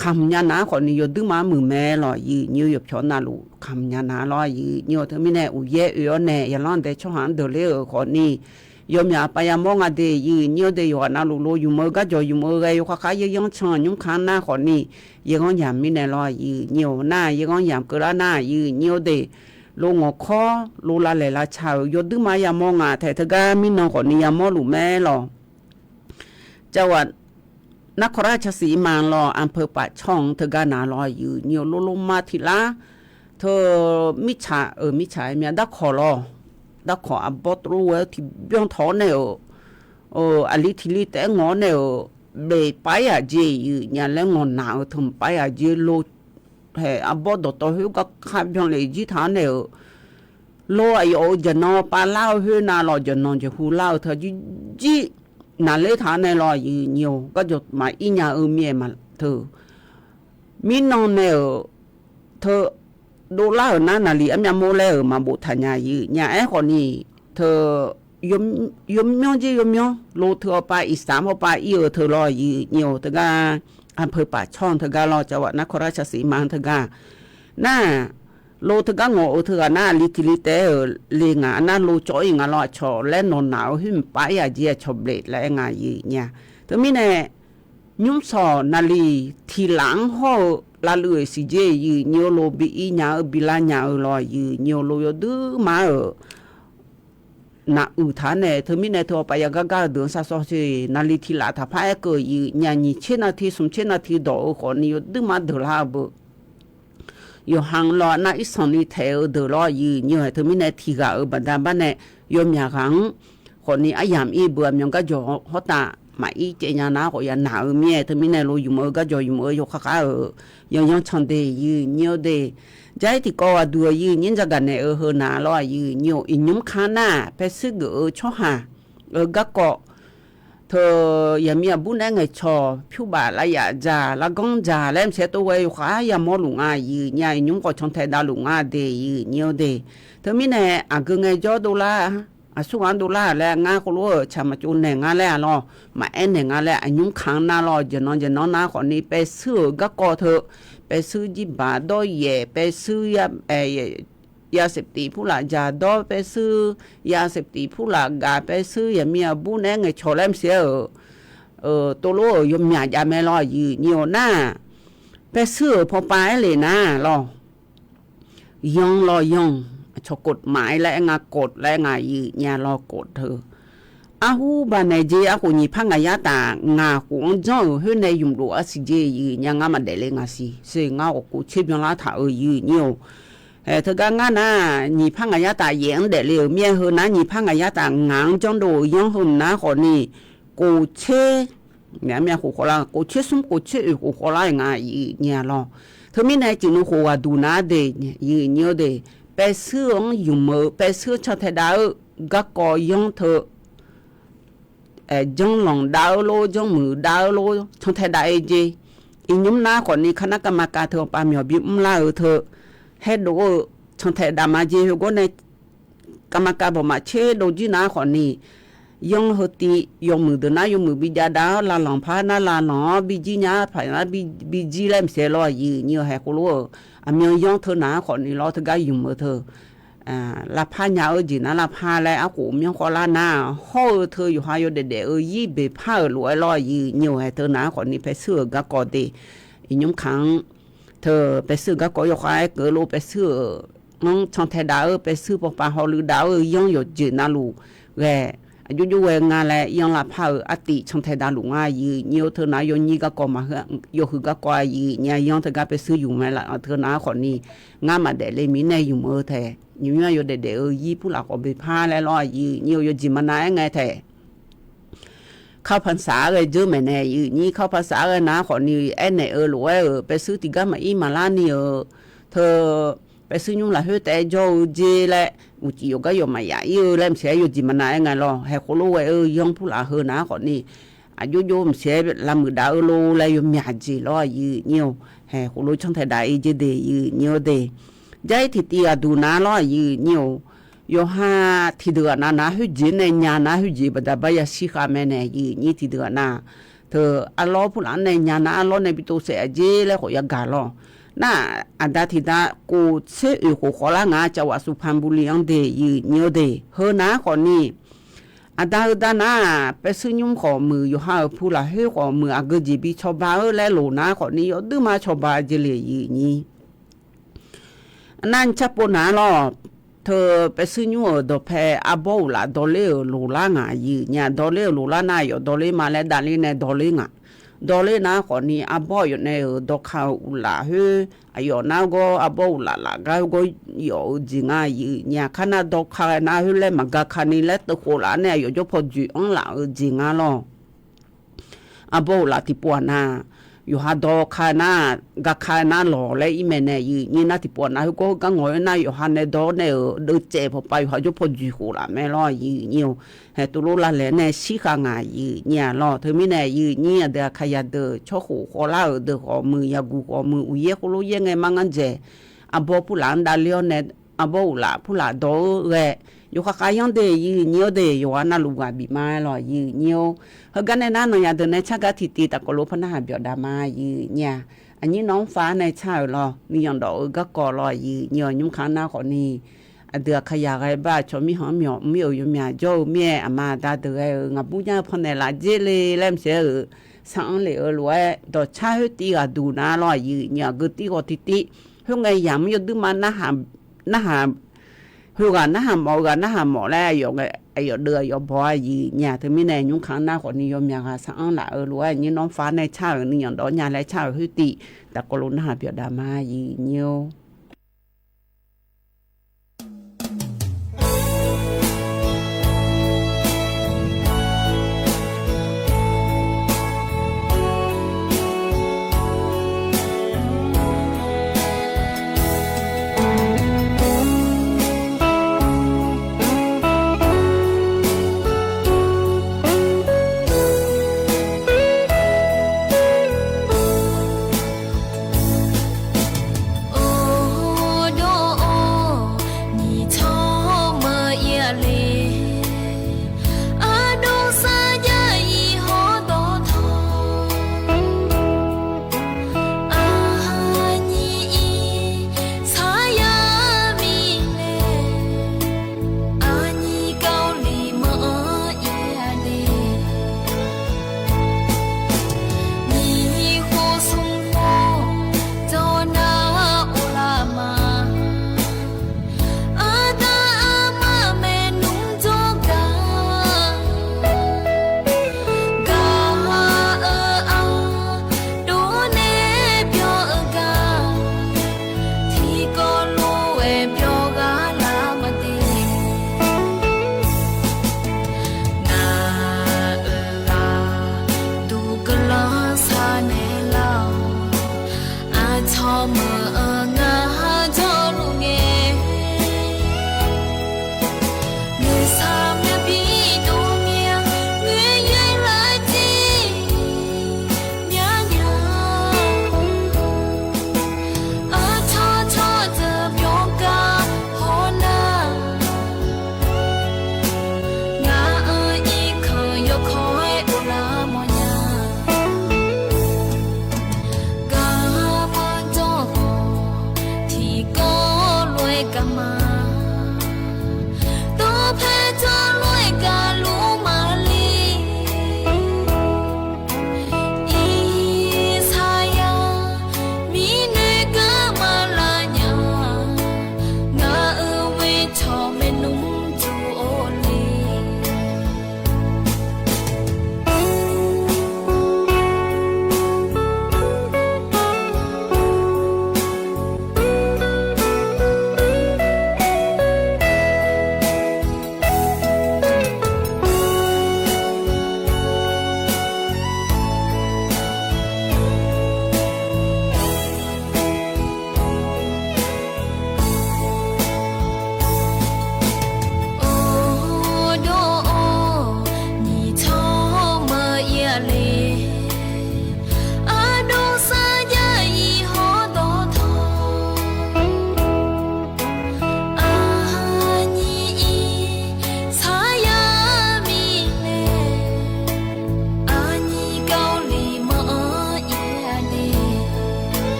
kamq nya nar khawfni yawduir ma-anr muiq mae lawr, yir nyir-awr yawpyawq navluf kamq nya nar lawr, yir nyir-awr teu mirnae uqyaer oe-awr nae yaqlanr dae tsawrhaq-anr deuq ler-euq khawfni yawmyaq pav yamawr nga de, yir nyir-awr de yawqghaq navluf lo yumq-eu garjawq yumq-eu ghae yawkhav khar yaer yanr can nymr ka nar khawfni yaerghanr yamq mirnae lawr, yir nyir-awr nar yaerghanr yamq keuvlar nar, yir nyir-awr de lo ngawqkawr lo lavlaeq lavtsa-euq yawduir ma yamawr nga taef teugar mirnan khawfni yamawr luf mae lawr. Cawq waf narkawq lar caqsiq ma lawr, anpeu paf tsawr-anr teugar na lawr, yir nyir-awr lo loma tiq lar teu mirtsaq-euq mirtsaq-aer myav darkawq lawr, darkawq arbawr tov lof ghae-awr tiqbyan tawq-awr nae-euq aqli tiq li taef-aer ngawq-awr nae-euq bef pav-ir yaq jeq, yir nyir-a laer ngawq naq-euq teu mq pav-ir yaq jeq lo haeq arbawr dawqtawv khoergar kar byan lef jir taq-awr nae-euq lo aqyawf-euq jaqnan pav lar-eu khoer nav lawr, jaqnan jeqhu lar-eu teu jirjir naqler taq-awr nae lawr, yir nyir-awr garjawq maqir nya-eu mir-aer ma teu mirnan nae-euq teu dovlar-euq nar naqli armyav mawr laer-euq maqbof taq nya, yir nyir-a. Aerkhawfni teu yawmyanr jir yawmyanr lo teu hawpav iqsaq hawpav ir-eu teu lawr, yir nyir-awr teugar anpeu paf tsawr-anr teugar lawr, cawq waf narkawq lar caqsiq ma-anr teugar nar lo teugar ngawq-eu teughaq nar aqli tiq li taef-aer-euq le ngaq nar lo cawv-ir nga lawr, aqcawq laer nawq naq-eu khoer mq pav-ir yaq jeq aqcawq blef laer aer nga, yir nyir-a. Teu mirnae nymr sawq naqli tiq laf-anr hawr-eu lavluiv-euq siqjer, yir nyir-awr lo bi ir nya-eu bi lar nya-eu lawr, yir nyir-awr lo yawduir ma-euq naq uiq taq-anr nae, teumirnae teu awqpav yagar gar-eu deuq-anr sharshawr sher. Naqli tiq laf taqpar aerkeuv-euq, nyiq nyae nyiq tser naqti smq tser naqti dawq-eu khawfni yawduirma deuq lar-eu beu. Yawqha-anr lawr nar irsanq ni taeq-eu deuq lawr, aqyuif nyi-awq. Teumirnae tiq ghaq-euq baqda bar nae yawmyaq ghaq-anr khawfni aryamq ir beu aqmyan garjawq hawrtav maqir caev nya nar khawf ya naq-eu mir-aer, teumirnae lo yumq-eu garjawq yumq-eu yawkhav khav-euq yanyanr can de, aqyuif nyi-eu de. Jar-ir tiqkawv ghaqduq aqyuif nyir dzaq gaq naeq-eu heu na lawr, aqyuif nyi-awq. Iqnymr kan nar-aq, paershuir geuf-eu tsawrhaq-euq garkawv teu yaqmiq aqbur naeq-aer ngaeqcawq pyurbaf lavyaf dzaq larganr dzaq laer maqsiq-aer tov ghae yawkhav yamawr luf nga, aqyuif nyi-a. Iqnymr khawf cantae davluf nga de, aqyuif nyi-eu de. Teumirnae aqgeu ngaejawr dovlar, aqsur ghaq-anr dovlar laer ngar khoerlof-euq tsaq maqtsov naeq nga laer-a lawr, maqaer naeq nga laer, aqnymr kan-anr nar lawr, jeqnan jeqnan nar khawfni paershuir-euq garkawv teu, paershuir jirbaq dawryaef, paershuir ya, ya safetif purlaf dzaq dawr, paershuir ya safetif purlaf gaq, paershuir yaqmiq aqbur naeq-aer ngaeqcawq laer maqsiq-aer-euq tov lof-euq yawmyaq jav mae lawr, aqyuif nyi-awq. Nar-aq, paershuir-euq pawpav aer le nar lawr, yanr lawr yanr, cawq kov maf-aer laer aer nga, kov laer aer nga, aqyuif nyi-a lawr, kov teu. Arhu banaeq jeq arkhof nyiq par ngaq yar taf ngaq khof-anr janr-euq khoer nae ymq dof arsiq jeq, aqyuif nyi-a. Ngar maqdaef le ngaq siq, sher ngar ghawq kov tser byanlar taq-euq, aqyuif nyi-awq. Ae, teugar ngar nar-aq, nyiq par ngaq yar taf yaef-anr daefle-euq mir-aer heu nar, nyiq par ngaq yar taf ngaq-anr janrdov-euq yanr heu nar khawfni, kof tser, khof khawf lar, kof tser smr kof tser oeq khof khawf lar-euq nga, aqyuif nyi-a lawr. Teumirnae tiqnan khof ghaqduq nar de, aqyuif nyi-eu de, paershuir-anr ymq-eu, paershuir cantae dav-eu garkawv yanr teu, janrlanq dav-eu lor, janrmuiq dav-eu lor, cantae dav-eu jeq. Iqnymr nar khawfni, kar nar kavmaqkav teu awqpav myawq bimr lar-eu teu, haerdov-eu cantae dav ma jeq. Heugawr nae kavmaqkav bawq maqtser dov jir nar khawfni, yanr heu tiv yawmuiq deuq nar yawmuiq bijav dav-awr, lavlanq par nar lavlanq-awr bijir nya, paq nar bijir laer maqsiq-aer lawr, aqyuif nyi-eu. Haeq khoerlof-euq aqmyan yanr teu naq-anr khawfni lawr, teugar ymq-eu teu lavpar nya-eu jeq nar lavpar laer arkhof myanr khawvlar nar, hawr-eu teu yawqha yawdaef daef-eu ir beqpar-euq lof-aer lawr, aqyuif nyi-eu. Haeq teu naq-anr khawfni paershuir-euq garkawv de, iqnymr kaq-anr teu paershuir-euq garkawv yawkhav aer keuv-eu lof, paershuir-euq-anr cantae dav-eu, paershuir pawpav hawlui dav-eu yanr yawqjeq navluf ghae, aqjox jox ghae nga laer yanr lavpar-euq artiv cantae davluf nga, aqyuif nyi-eu. Teu naq-anr yawnyir garkawv maqheu, yawhuiq garkawv, aqyuif nyi-a. Yanr teugar paershuir ymq mae laf teu naq-anr khawfni, ngar maqdaef le mirnae ymq-eu taef, nymq nymr-aq yawdaef daef-eu ir purlaf khawf beqpar laer lawr, aqyuif nyi-eu. Yawjeq maqnav-aer ngae taef, kar panqsaq-aer ghae dzeur maeqnaeq, aqyuif nyi. Kar panqsaq-aer ghae nar khawfni, aernaeq-eu lof-aer-euq paershuir tiqgar maqir maqlar ni-euq teu, paershuir nymr lafkhoer taef-aer jawr-eu jer laer, uqcif yawqgar yawq maqyaf ir-eu laer maqsiq-aer yawjeq maqnav-aer ngae lawr. Haeq khoerlof ghae-eu yanr purlaf heu naq-anr khawfni, aqjox jox maqsiq-aer lavmuiq dav-eu lor laer yawmyaq jeq lawr, aqyuif nyi-eu. Haeq khoerlof cantae dav ir jer de, aqyuif nyi-eu de. Jar-ir tiqtiv ghaqduq nar lawr, aqyuif nyi-eu. Yawqha tiqdeuq ghaq nav nar khoerjeq nae nya nar khoerjeq baqda bar yashir khav mae nae, aqyuif nyi. Tiqdeuq ghaq nav teu arlawr purlaf-anr nae nya nar arlawr nae bi tov saef-a jer laer khawf yagaq lawr. Nar-aq, aqda tiqda kof tser oeq khof khawvlar nga, cavwaf suv panbuli-anr de, aqyuif nyi-eu de. Heu nar khawfni, aqda heu da nar-aq, paershuir nymr khawf muiq, yawqha-euq pu lafkhoer khawf muiq, aqgeu jeq bi cawba-eu laer loq nar khawfni, yawduirma cawba jeq le, aqyuif nyi. Nar carpov naq-anr lawr, teu paershuir nymr-euq dawqpae arbawr uqlaf dawqler-euq loqlar ngaq, aqyuif nyi-a. Dawqler-euq loqlar nar, aqyawf dawqler ma laer davler nae dawqler ngaq. Dawqler nar khawfni, arbawr aqyawf nae-euq dawqka-euq uqlaf khoer, aqyawf nargawr arbawr uqlaf laf gar khoergawr yawf-eu jeq nga, aqyuif nyi-a. Kar nar dawqka ghae nar khoer laer maqga ka ni laer teuvkhof laf nae aqyawf jawr paw dzoeq anr laf-eu jeq nga lawr. Arbawr uqlaf tiqpov-aq nar, yawqha dawqka nar, gaka nar lawq laer ir mae nae, aqyuif nyi. Nar tiqpov-aq nar khoergawr heugar ngawq-aer nar, yawqha nae dawr nae-euq deuvcaev pawpav yawqha jawr paw dzoeq khof laf mae lawr, aqyuif nyi-eu. Haeq tov lor lavlaeq nae shir khav ngaq, aqyuif nyi-a lawr. Teumirnae aqyuif nyi, aqdui aqkaqyaq deuq tsawrkhof khawvlar-euq deuq khawf muiq, yaqguq khawf muiq, uqyaer khoerlof yaer ngae mar ngar dzaeq. Arbawr purlaf-anr davler-awr nae, arbawr uqlaf purlaf dawq-eu ghae, yawkhav khav yanr de, aqyuif nyi-eu de. Yawqghaq navluf ghaq bif ma-aer lawr, aqyuif nyi-eu. Heugar nae nar, nawnyaf deuq nae car gar tiqtiv taf kawv lof par narhaq byawf dav ma, aqyuif nyi-a. Aqnyir nawq-anr far nae car-euq lawr, miqyamq dawf-eu garkawv lawr, aqyuif nyi-eu. Nymr ka-anr nar khawfni, aqdui aqkaqyaq ghae bar-aq, cawq mirkhanq-anr myawq mir-euq yawmyaq jawr-eu mir-aer, aqma aqda deuq ghae-euq ngaqbur jar-eu pannaeq laf dzer le laer maqsiq-aer-euq sar-anr lef-eu lof-aer, dawqcar khoer tiv ghaqduq nar lawr, aqyuif nyi. Aqgeu tiv ghawq tiqtiv, khoerngae yamq-anr yawduirma narhaq, khoeghaq narhaq mawf, ghaq narhaq mawf laer aqyawf ngae aqyawf deuv aqyawf baw-a. Aqyuif nya teumirnae nymrkaq-anr nar khawfni yawmyaq ghaq sar-anr laf-eu lof-aer aqnyir nawr far nae car-euq ni yawqdawq nya laer car-euq khoertif, daqkawv lof narhaq byawq daq ma. Aqyuif nyir-or.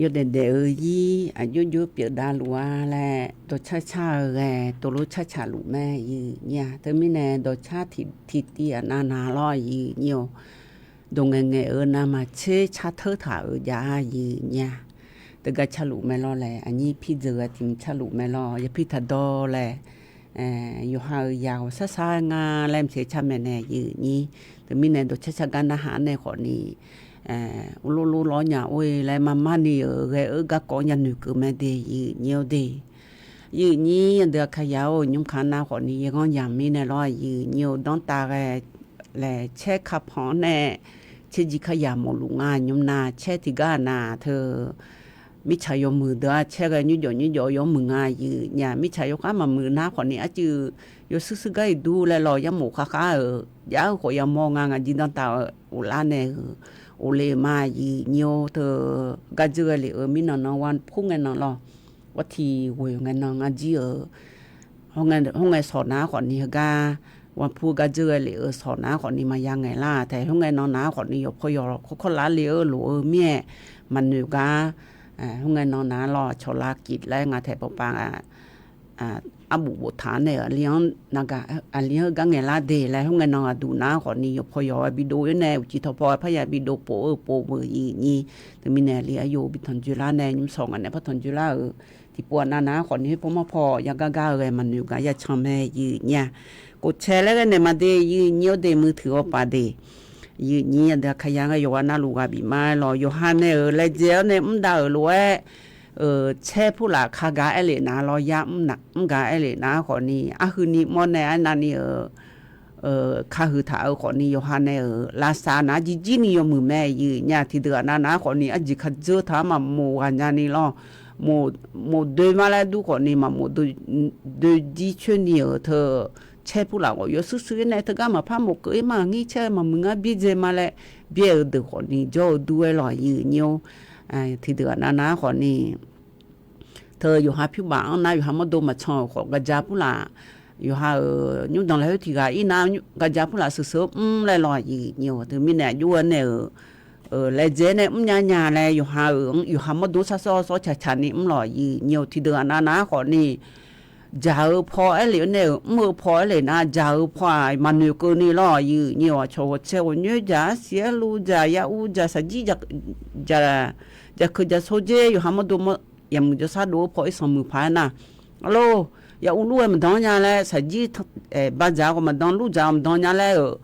Yawdaef daef-eu ir aqjox jox pyeufdav luf-a laer dawqcar car-eu ghae tov lof carcaq luf mae yuif nyir-a. Teumirnae dawqcar tiqtiv aqnav na lawr yuif nyir-or. Dawq ngaeqngaeq-euq navmaqtser car teur taq-euq jav-a yuif nyir-a. Teugar carluf mae lawr laer aqnyir pirdzeuq ghae tiq mq carluf mae lawr. Yapir taqdawr laer yawqha-euq yaq ghawqshar shar nga laer mqtaeq car maeqnaeq yuif nyir. Teumirnae dawqcar car gar narhaq-anr nae khawfni, urlor lor lawr nya or-e laer marmarni-euq ghae-eu garkawv-anr yanoeq keuv mae de yuif nyir-or de. Yuif nyir aqdui aqkaqyaq-or, nymr kaq nav khawfni yaghanr yamq mirnae lawr yuif nyir-or, danrtav ghae laer caer kapanq-anr nae caerjir karyaq mawfluf nga nymr nar caer tiqgar nav teu mirtsaq yawmuiq deuq-a caer ghae nymrjawf nymrjawf yawmuiq nga yuif nyir-a. Mirtsaq yawkhav maqmuiq nar khawfni arcuiv yawshuir shuir gar iqdur laer lawr yarmof kharkhar-euq jav-eu khawf yamawr nga. Ngaq jir danrtav-eu ghoflar nae-euq ghofle-eu ma yuif nyir-or. Teu gardzeur ghae lef-euq mirnan nan wa pur ngae nan lawr, ghawr tiq ghoeq ngae nan ngar jir-euq hawr ngae sawq nar khawfni heugar wa pur gardzeur ghae lef-euq sawq nar khawfni maqya ngaeq lar taef. Hawr ngae nan nar khawfni yawqpaw yawq kawrkawr lar le-eu lof-eu mir-aer maqnoeq gar, hawr ngae nan nar lawr cawq lar kif laer nga taef pawpav arbof boftaq-anr nae aqli-anr navgaq aqli-anr gar ngaeqlar de laer hawr ngae nan aqduq nar khawfni yawqpaw yawq-aer bidov-ir nae uqcif tawqpaw-aer parya bidov pov-eu pov-eu yuif nyir. Teumirnae aqli aqyawf bi tanqjoe lar nae nymr sawq ngaq nae par tanqjoe lar-euq tiqpov aqnav nav-anr khawfni khoerpaw marpaw yagar gar-eu ghae maqnoeq gar yacan mae yuif nyir-a. Kofcae laer ghae naeq ma de yuif nyir-or de muiq teuq-awr paf de. Yuif nyir aqdui aqkaqyaq ghae yawqghaq navluf ghaq bif ma-aer lawr yawqha nae-euq laejae-anr nae mr dav-euq lof-aer caer purlaf ka gaq aer lef nav lawr yar mr gaq aer lef nav-anr khawfni arhuini mr-awr nae aernav ni-euq ka huiq taq-euq khawfni yawqha nae-euq lavsav nav-anr jirjir ni yawmuiq mae yuif nyir-a. Tiqdeuq aqnav nav-anr khawfni arjeq ka dzeur taq-anr maqmof ghaq nya ni lawr, mof doe ma laer dur khawfni maqmof doe jir coer ni-euq teu caer purlaf ghawf yawshuir shuir-ir nae teugar maqpar mof keuv-ir ma ngir caer maqmuiq ngar byaerdzae ma laer byaer-eu deuq khawfni jawr-eu dur-aer lawr yuif nyir-or. Tiqdeuq aqnav nav-anr khawfni teu yawqha pyur baf-anr nar yawqha mawrdo maqcan-euq khawf gaqja purlaf yawqha-euq nymrdanq laer khoer tiq ghaq ir nar gaqja purlaf sheuqsheuq-anr mr laer lawr yuif nyir-or. Teumirnae aqjox-aer nae-euq laejae nae mrnya nya laer yawqha-euq-anr yawqha mawrdo-anr shar sawr sawr caq caq ni mr lawr yuif nyir-or. Tiqdeuq aqnav nav-anr khawfni jaq-eu paw aer lef-aer nae-euq mr-eu paw aer lef nar jaq-eu paw-aq maqnoeq keuvni lawr yuif nyir-or. Aqcawq ghawqtsae ghawqnyoer jaq arsiq aerluv jaq yaur jaq saqjir jaq keuq jaq sawr dzer yawqha mawrdo yaqmuiq jawrshar dov-eu paw irsanq muiq paq-aer nar, arlor, yaur lur-aer maqdan nya laer saqjir badzaq-eu khawf maqdan lurdzaq-eu maqdan nya laer-euq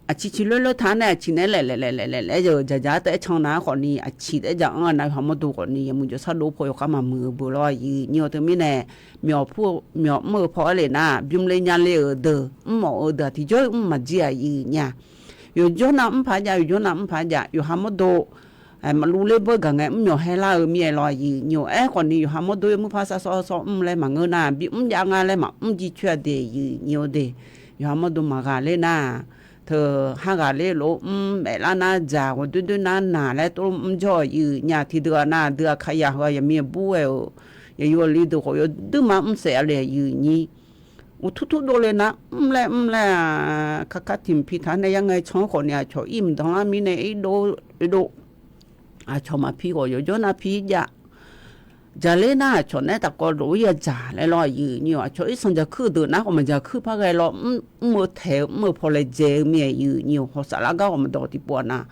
aqciq ciq loer loer taq-anr nae aqciq naeq-aer laef laef laef laef laef laer-euq jaqjaq-aer taef-aer can nav-anr khawfni aqciq taef-aer jaq-anr-eu nav yawqha mawrdo khawfni yaqmuiq jawrshar dov paw yawkhav maqmuiq-eu beu lawr yuif nyir-or. Teumirnae myawq mr-eu paw aer lef nar bymr le nya le-euq deuq mrmawf-eu deuq-aq tiqjawr-ir mr maqjir-aq yuif nyir-a. Yawqjawr nav mr paq jav yawqjawr nav mr paq jav yawqha mawrdo maqluv ler bawr gaq ngae mrmyawq haer lar-eu mir-aer lawr yuif nyir-or. Aerkhawfni yawqha mawrdo yawmuiq par shar sawr shawr mr laer maqngeur nar bymr jav nga laer maqmr jir coer-a de yuif nyir-or de. Yawqha mawrdo maqghaq ler nar teu har ghaq ler lof mr maef lar nar dzaq ghawqdoer doer nar naq laer tov mr jawr-euq yuif nyir-a. Tiqdeuq aqnav aqdui aqkaqyaq heu-aq yaqmiq aqbur ghae-euq yaqyo aqli deuq khawf yawduirma mr saef-a le yuif nyir. Uqtur tur dovle nar mr laer mr laer-aq kakar tiq mq pi taq-anr nae yarngae can-anr khawfni aqcawq ir mqdan lar mirnae irdov irdov aqcawq maqpi khawf yawqjawr nav pi jav. Jaqler nar aqcawq naeq-aer taqkawv lof-ir yadzaq laer lawr yuif nyir-or. Aqcawq irsanq jaqkuir deuq nar khawf maqjaqkuir par ghae lawr mr-eu taeq-eu mr-eu paw laejae-eu mir-aer yuif nyir-or. Hawsaf lar gar khawf maqdawq tiqpov aqnav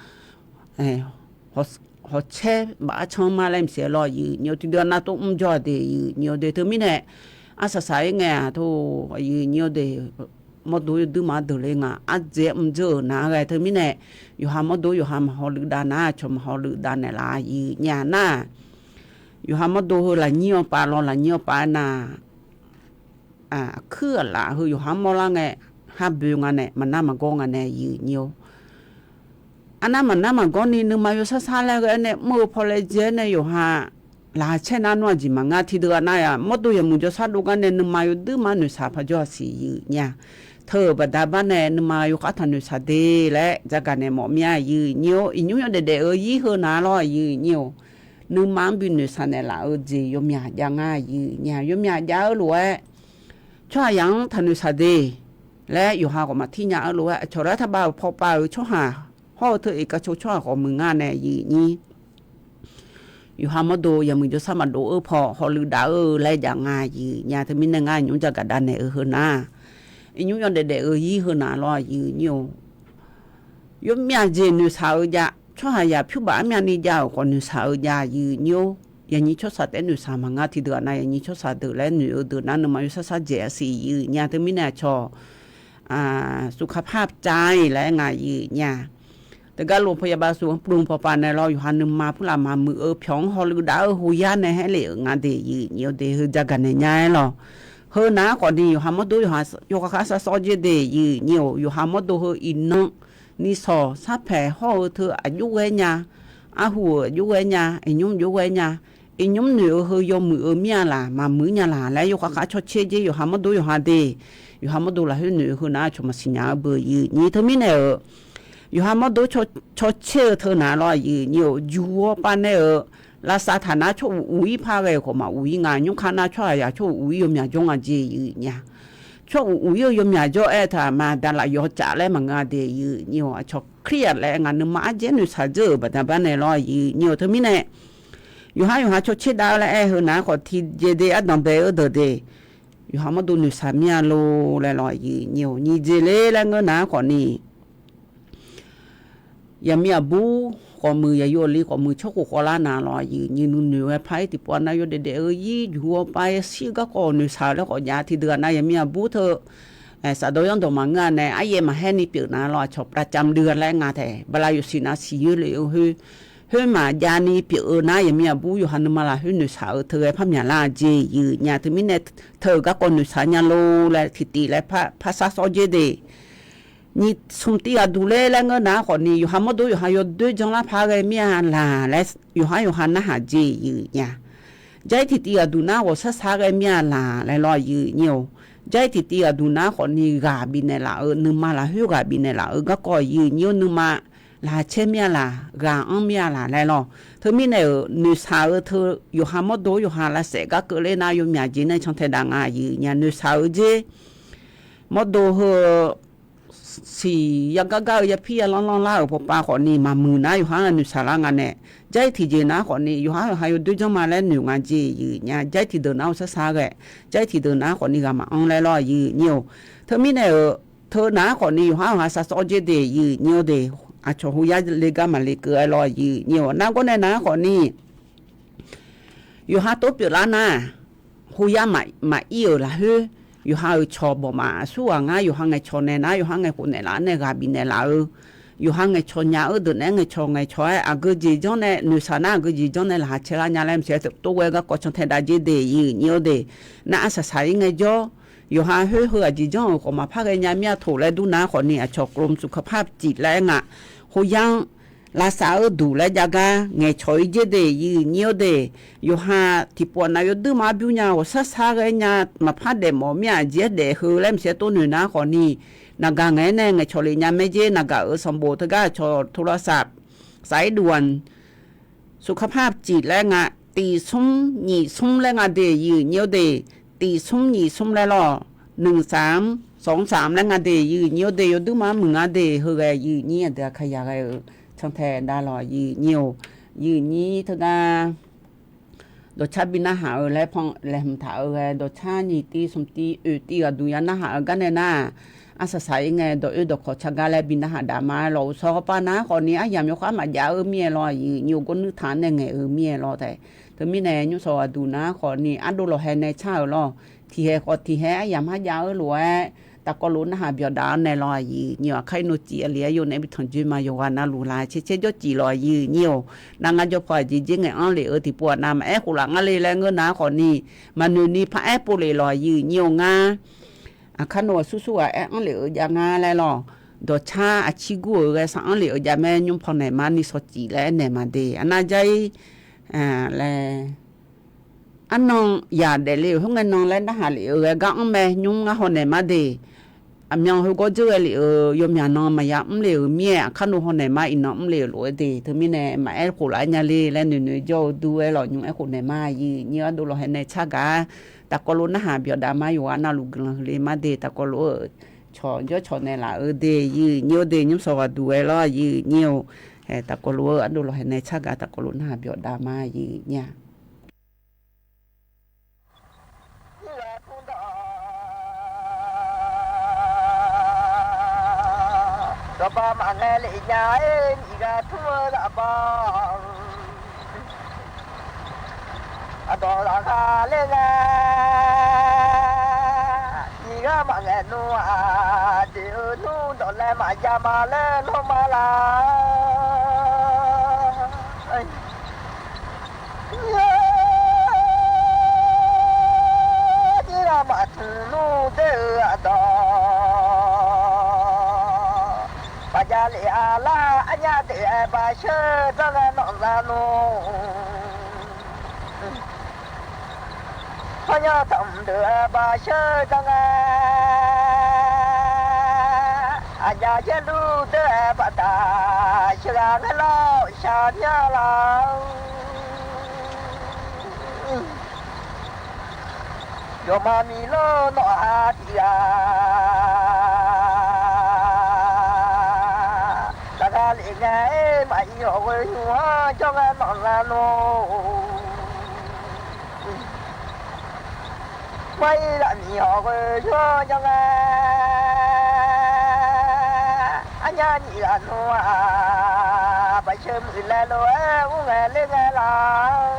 hawcaer baf-ar can ma laer mqsiq-aer lawr yuif nyir-or. Tiqdeuq aqnav tov mr jawr-a de yuif nyir-or de. Teumirnae arsaq saq-ir ngae-aq tor yuif nyir-or de. Mawrdo yawduirma deuq le nga ardzae-aer mr dzeur-euq nar ghae teumirnae yawqha mawrdo yawqha maqhaw luiv dav nar aqcawq maqhaw luiv dav naeqlaf yuif nyir-a nar. Yawqha mawrdo heu lafnyir-anr pav lawr lafnyir-anr pav-aer nar aqkuir aqlaf heu yawqha-anr mawrlar ngae har boe nga nae maqnar maqgawr nga nae yuif nyir-or. Arnav maqnar maqgawr ni nuima yawshar shar laer ghae-aer nae mr-eu paw laejae-aer nae yawqha laqkhaq caer nar nmr aqjeq maqnga. Tiqdeuq aqnav-aq mawrdo yaqmuiq jawrshar dov gar nae nuima yawduirma noeqshaq paq jawr-a siq yuif nyir-a. Teu-euq baqda bar nae nuima yawkhav taq noeqshaq de laer jagaq naeq mawf mir-a yuif nyir-or. Iqnymr yawdaef daef-eu ir heu nav lawr yuif nyir-or. Nuima-anr bi noeqshaq naeqlaf-eu jeq yawmyaq jav nga yuif nyir-a. Yawmyaq jav-eu lof-aer tsawrhaq yaq-anr taq noeqshaq de laer yawqha khawf maqtir nya-eu lof-aer aqcawq laer taqbav-euq paw pav-euq tsawrhaq hawr-eu teu iq kav caw tsawrhaq khawf muiq nga nae yuif nyir Yawqha mawrdo yawmuiq jawrshar maqdov-eu paw hawluiv dav-eu laer jav nga aqyuif nya. Teumirnae ngar nymr jagaq dav naeq-eu heunar, iqnymr yawdaef daef-eu ir heunar lawr aqyuif nyir-or. Yawmyav jeq noeqshaq-eu jav, tsawrhaqzaq pyur baf armyavni jav-euq khawf noeqshaq-eu jav aqyuif nyir-or. Yaqnyir tsawrshaq taef noeqshaq maqnga tiqdeuq-aq nav, yaqnyir tsawrshaq deuq laer noeq-eu deuq nar nuima yawshar shar dzaeq-a siq aqyuif nya. Teumirnae aqcawq สุขภาพใจ laer nga aqyuif nya. Teugar lof paw yaba suf-anr pdm pawpav nae lawr, yawqha nuima purlaf maqmuiq-eu pyawq-anr hawluiv dav-eu hoyar nae haer lef-euq nga de aqyuif nyir-or de. Heu jagaq naeq nya-aer lawq. Heunar khawfni yawqha mawrdo yawqha yawkhav khav sharshawr jer de aqyuif nyir-or. Yawqha mawrdo heu iqnan ni sawq sarpaeq hawr-eu teu aqjox ghae nya, arhu-euq aqjox ghae nya, iqnymr jox ghae nya, iqnymr noeq-eu heu yawmuiq-eu mir-a laq maqmuiq nya laq laer yawkhav khav cawtser jer yawqha mawrdo yawqha de. Yawqha mawrdo lafkhoer noeq-eu heunar aqcawq maqsiq nya-eu beu aqyuif nyir. Teumirnae-euq yawqha mawrdo cawtser-eu teunar lawr aqyuif nyir-or. Juq-awr pav nae-euq lavsav taq nar tsawr uq uq-ir par ghae-euq khawf maq uq-ir nga. Nymrkar nar tsawrhaqzaq tsawr uq uq-ir yawmyaq jawr nga jeq aqyuif nya. Tsawr uq uq-ir-eu yawmyaq jawr-aer taq maq daqlaf yawcaf laer maqngeur de aqyuif nyir-or. Aqcawq เครียด laer nga nuima ardzaer noeqshaq dzeur-euq baqda bar nae lawr aqyuif nyir-or. Teumirnae yawqhar yawqha cawtser dav-eu laer aer-eu heunar khawf tiqjeq de ardanq bae-eu deuq de. Yawqha mawrdo noeqshaq mir-a lor laer lawr aqyuif nyir-or. Nyiq jeq ler laer ngeur nar khawfni yaqmiq aqbur khawfmuiq, yaqyo aqli khawfmuiq tsawrkhof khawvlar na lawr aqyuif nyir. Nuinoeq ghae par-aer tiqpov-a nav yawdaef daef-eu ir juq-awr pav-aer shir-eu garkawv noeqshaq-eu laer khawf jav. Tiqdeuq-aq nav yaqmiq aqbur teu saqdawq yanrdawq maqngeur-a nae aryaf maqhaer ni pyeuf na lawr. Aqcawq plavcam dui-a laer nga taef bala yawsiq nav siq yoer le-eu khoer, khoermaq javni pyeuf-eu nar yaqmiq aqbur yawqha nuima lafkhoer noeqshaq-eu teu ghae par myaqlar jeq aqyuif nya. Teumirnae teu-euq garkawv noeqshaq nya lor laer tiqtiv laer par sar sawr jer de. Nyiq smq tiv ghaq duq ler laer ngeur nar khawfni yawqha mawrdo yawqha yawdoer janrlar par ghae mir-a laq laer yawqhar yawqha narhaq jeq aqyuif nya. Jar-ir tiqtiv ghaq duq nar ghawqshar shar ghae mir-a laq laer lawr aqyuif nyir-or. Jar-ir tiqtiv ghaq duq nar khawfni ghaq bifnaeq laf-eu nuima lafkhoer ghaq bifnaeq laf-eu garkawv aqyuif nyir-or. Nuima laqkhaq caer mir-a laq, ghaq anr mir-a laq laer lawr. Teumirnae-euq noeqshaq-eu teu yawqha mawrdo yawqha lavsaef gar keuvler nar yawmyaq jeq nae cantae dav nga aqyuif nya. Noeqshaq-eu jer mawrdo heu siq yagar gar-eu yapir yalanr lanrlar-euq pawpav khawfni maqmuiq nar yawqhar ngae noeqshaq lar nga nae, jar-ir tiqjeq nar khawfni yawqhar yawqha yawdoer janrma laer noeq nga jeq aqyuif nya. Jar-ir tiqdeuq nar ghawqshar shar ghae, jar-ir tiqdeuq nar khawfni ghaq maqanr laer lawr aqyuif nyir-or. Teumirnae-euq teu nar khawfni yawqhar yawqha sar sawr jer de aqyuif nyir-or de. Aqcawq hoyar le gar maqle keuv-aer lawr aqyuif nyir-or. Nargawr nae nar khawfni yawqha tov pyeuflar nar, hoyar maqir-euq lafkhoer yawqha-euq cawq bawq maf aqsurghaq ngar yawqha ngaeqcawq naeq nar yawqha ngaeqkhof naeqlaf-aer nae ghaq bifnaeq laf-eu, yawqha ngaeqcawq nya-eu deuq naeq-aer ngaeqcawq ngaeqcawq-aer aqgeujeq janr nae noeqshaq nar aqgeujeq janr nae laqkhaq caer lar nya laer maqsiq-aer tov ghae garkawv cantae dav jer de aqyuif nyir-or de. Nar arsaq saq-ir ngaejawr, yawqha khoer heu aqjeq janr-euq khawf maqpar ghae nya mir-a toq laer dur nar khawfni aqcawq กรมสุขภาพจิต laer nga, hoyar-anr lavsav-eu duq laer jav gar ngaeqcawq-ir jer de aqyuif nyir-or de. Yawqha tiqpov nav yawduir ma arbyur nya ghawqshar shar ghae nya maqpar daefmawf mir-a aqjeq-aer daef heu laer maqsiq-aer tov noeq nar khawfni naqgaq ngaeq-aer nae ngaeqcawq lef nya mae jer. Naqgaq-euq sanqbof teugar aqcawq โทรศัพท์ สายด่วน สุขภาพจิต laer nga, tiq smr nyiq smr laer nga de aqyuif nyir-or de. Tiq smr nyiq smr laer lawr, หนึ่งสามสองสาม laer nga de aqyuif nyir-or de. Yawduir ma muiq nga de heughae aqyuif nyir aqdui aqkaqyaq ghae-euq cantae dav lawq aqyuif nyir-or. Aqyuif nyir teugar dawqcar bi narhaq-eu laer pan laeqhmq taq-eu ghae dawqcar nyiq tiv smq tiv oeq tiv ghaq duq ya narhaq-eu gar nae nar, arsaq saq-ir ngae dawq oer dawq kawq car gar laer bi narhaq daf ma. Lawq uqshawq hawpav nav khawfni aryamq yawkhav maqjav-eu mir-aer lawr aqyuif nyir-or. Gawrnuir taq-anr nae ngaeq-eu mir-aer lawr taef. Teumirnae nymrshawq ghaq duq nav khawfni ardov lawqhae nae car-euq lawr. Tiqhaeq khawf tiqhae aryamq har jav-eu lof-aer tafkawv lof narhaq byawq daf-anr nae lawr aqyuif nyir-or. Aqkar ir nor cif aqli aryov naeq-aer bi tanqjoer ma yawqghaq navluf laqkhaq caer caer jawr cif lawq aqyuif nyir-or. Nar ngar jawr paw aqjeq jer ngaeq-anr lef-eu tiqpov-aq nav maqaer khof laf ngar le laer ngeur nav khawfni maqnoeq ni paq-aer pov lef lawq aqyuif nyir-or. Ngar aqkar nor aqsur sur ghaq aer-anr lef-eu jav ngar laer lawr. Dawqcar aqcir gur-euq ghae sar-anr lef-eu jav mae. Nymr paw naeq ma ni shaw cif laer aernaeq ma de. Arnar jar-ir laer arnan yaq daefle-euq khoerngae nan laer narhaq lef-eu ghae gar-anr mae. Nymr ngar hawnaeq ma de. Aqmyan heugawr dzeur ghae lef-euq yawmyaq nan maqya mr le-euq mir-aer aqkar nor hawnaeq ma iqnan mr le-euq lof-aer de. Teumirnae maqaer khof laf-aer nya le laer noeqnoeq jawr-eu dur-aer lawq nymr aer khof naeq ma aqyuif nyir-or. Ardov lawqhae nae car gaq tafkawv lof narhaq byawq daf ma yawqghaq navluf guiqlanq huiq le ma de. Tafkawv lof-eu cawq jawr cawq naeq laf-eu de aqyuif nyir-or de. Nymrshawq ghaq duq-aer lawr aqyuif nyir-or. Hae, taqkawv luf-eu ardov lawq hae nae tsargaq taqkawv luf narhaq byawf dav ma, nya. Dawqba maqngae lef nya-aer, nyiq ghaq tmr-eu zaqba. Aqdawq zaqkhav ler ngae, nyiq ghaq maqngaeq nmr-aq, deuq-eu nmr dawq laer maqjav ma laer lawr ma laf. Nyiq ghaq maqtmq nmr der-eu aqdawq, baqjav lef-a lar arnya deuq-aer baqsheur dzanr ngae nawq za nmr. Hawrnya tanqdeuq-aer baqsheur dzanr ngae, aqjav yaerluf deuq-aer baqdaq sheuqghaq ngae lawr shaq mya laf. Yawqma miqlor nawq ha tiq ghaq, zaqkhav lef ngae-aer maqiq hawq ghoe nymr-anr jawr ngae nawq za nmr. Maqiq zaqmiq hawq ghoe nymr-anr jawr ngae, arnya nyiq ghaq nmr-aq, baqsheur muiq laer lof-aer ur ngae ler ngae laf.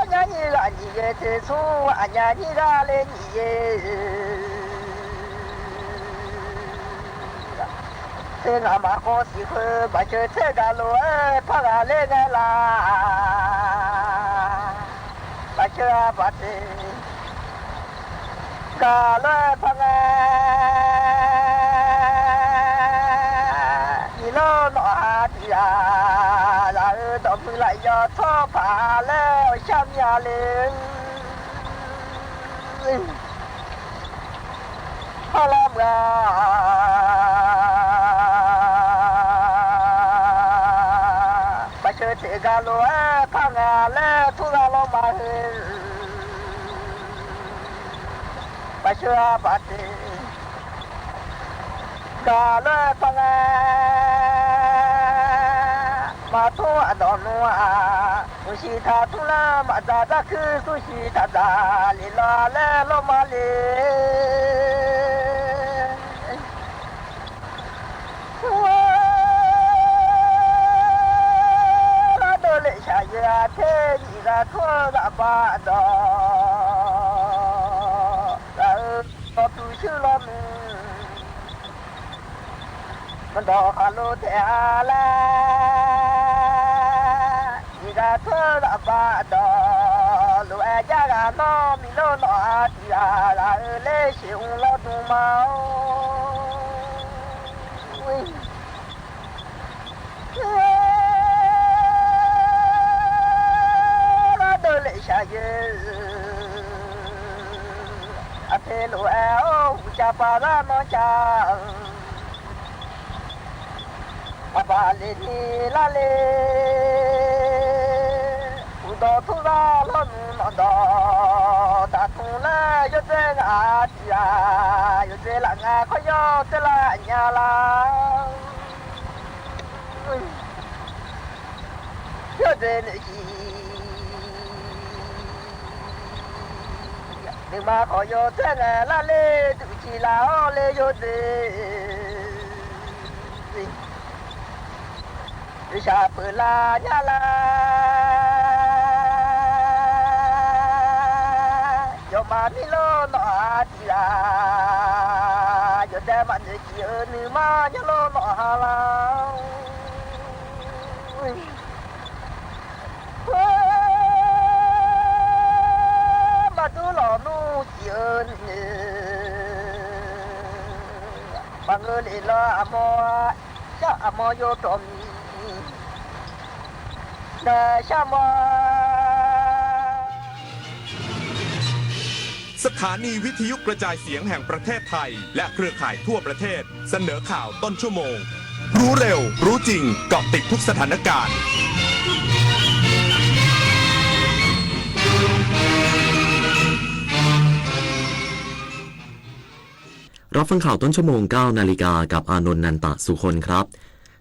Arnya nyiq ghaq nyiq ghae teq smr, aqnya nyiq ghaq le nyiq ghae. Teu ngaq maqkhawf siq khoer, baqsheur tser gaq lof-aer par ghaq ler ngae laf. Baqsheur-aq baqteq gaq lof-aer par ngae, nyiq lawr nawq ha tiq ghaq, zaq-eu dawqmuiq laf yawf tsawrhaq paq laer awqshar mya le. Parlar meuq-aq, baqsheur teq gaq lof-aer par ngae laer tur gha lawr ma heu. Baqsheur-aq baqteq gaq lof-aer par ngae, maqtur aqdawq nmr-aq, mqshiq taq tmr lar maqdzaq dzarkuir, smrshiq taq dzaq lef lawr laer lawr ma le. Ardov lef shaqyeu-aq ter, nyiq ghaq tmr-eu zaqba aqdawq, zaq-eu dawqtuq shuir lawr nmr. Maqdawq khaqlo taef-a laer, nyiq ghaq tmr-eu zaqba aqdawq, lof-aer jar ghaq nawr miqlor nawq ha tiq ghaq, zaq-eu ler sheuq mr lawr dm ma-or. Ardov lef shaqyeu, aqpoeq lof-aer-awr uqcaf paq lar nawr ca-eu, aqbaq lef ni lar le. Uqdawq tur lar lawr nmr nawq dawq taq tmr laer, yawdzae ngaq tiq ghaq, yawdzae laf nga khawr yawdzae lar nya lar. Yawdzae noeqciq, nuima khawf yawdzae ngae lar le, duq ciq laf-awr le yawdzae. Shaq peuq lar nya lar, yawqmaf mirlor nawq ha tiq ghaq, yawdaef maqnoeq ciq-eu nuima nymrlor nawq ha lar. Maqdur lawq nmr ciq-eu noeq, maqngeur lef lawr aqmawr, shar aqmawr yawdawq miq, nae shar mawr. สถานีวิทยุกระจายเสียงแห่งประเทศไทย และเครือข่ายทั่วประเทศ เสนอข่าวต้นชั่วโมง รู้เร็ว รู้จริง เกาะติดทุกสถานการณ์ รับฟังข่าวต้นชั่วโมง เก้านาฬิกา กับอานนท์ นันตะสุคนครับ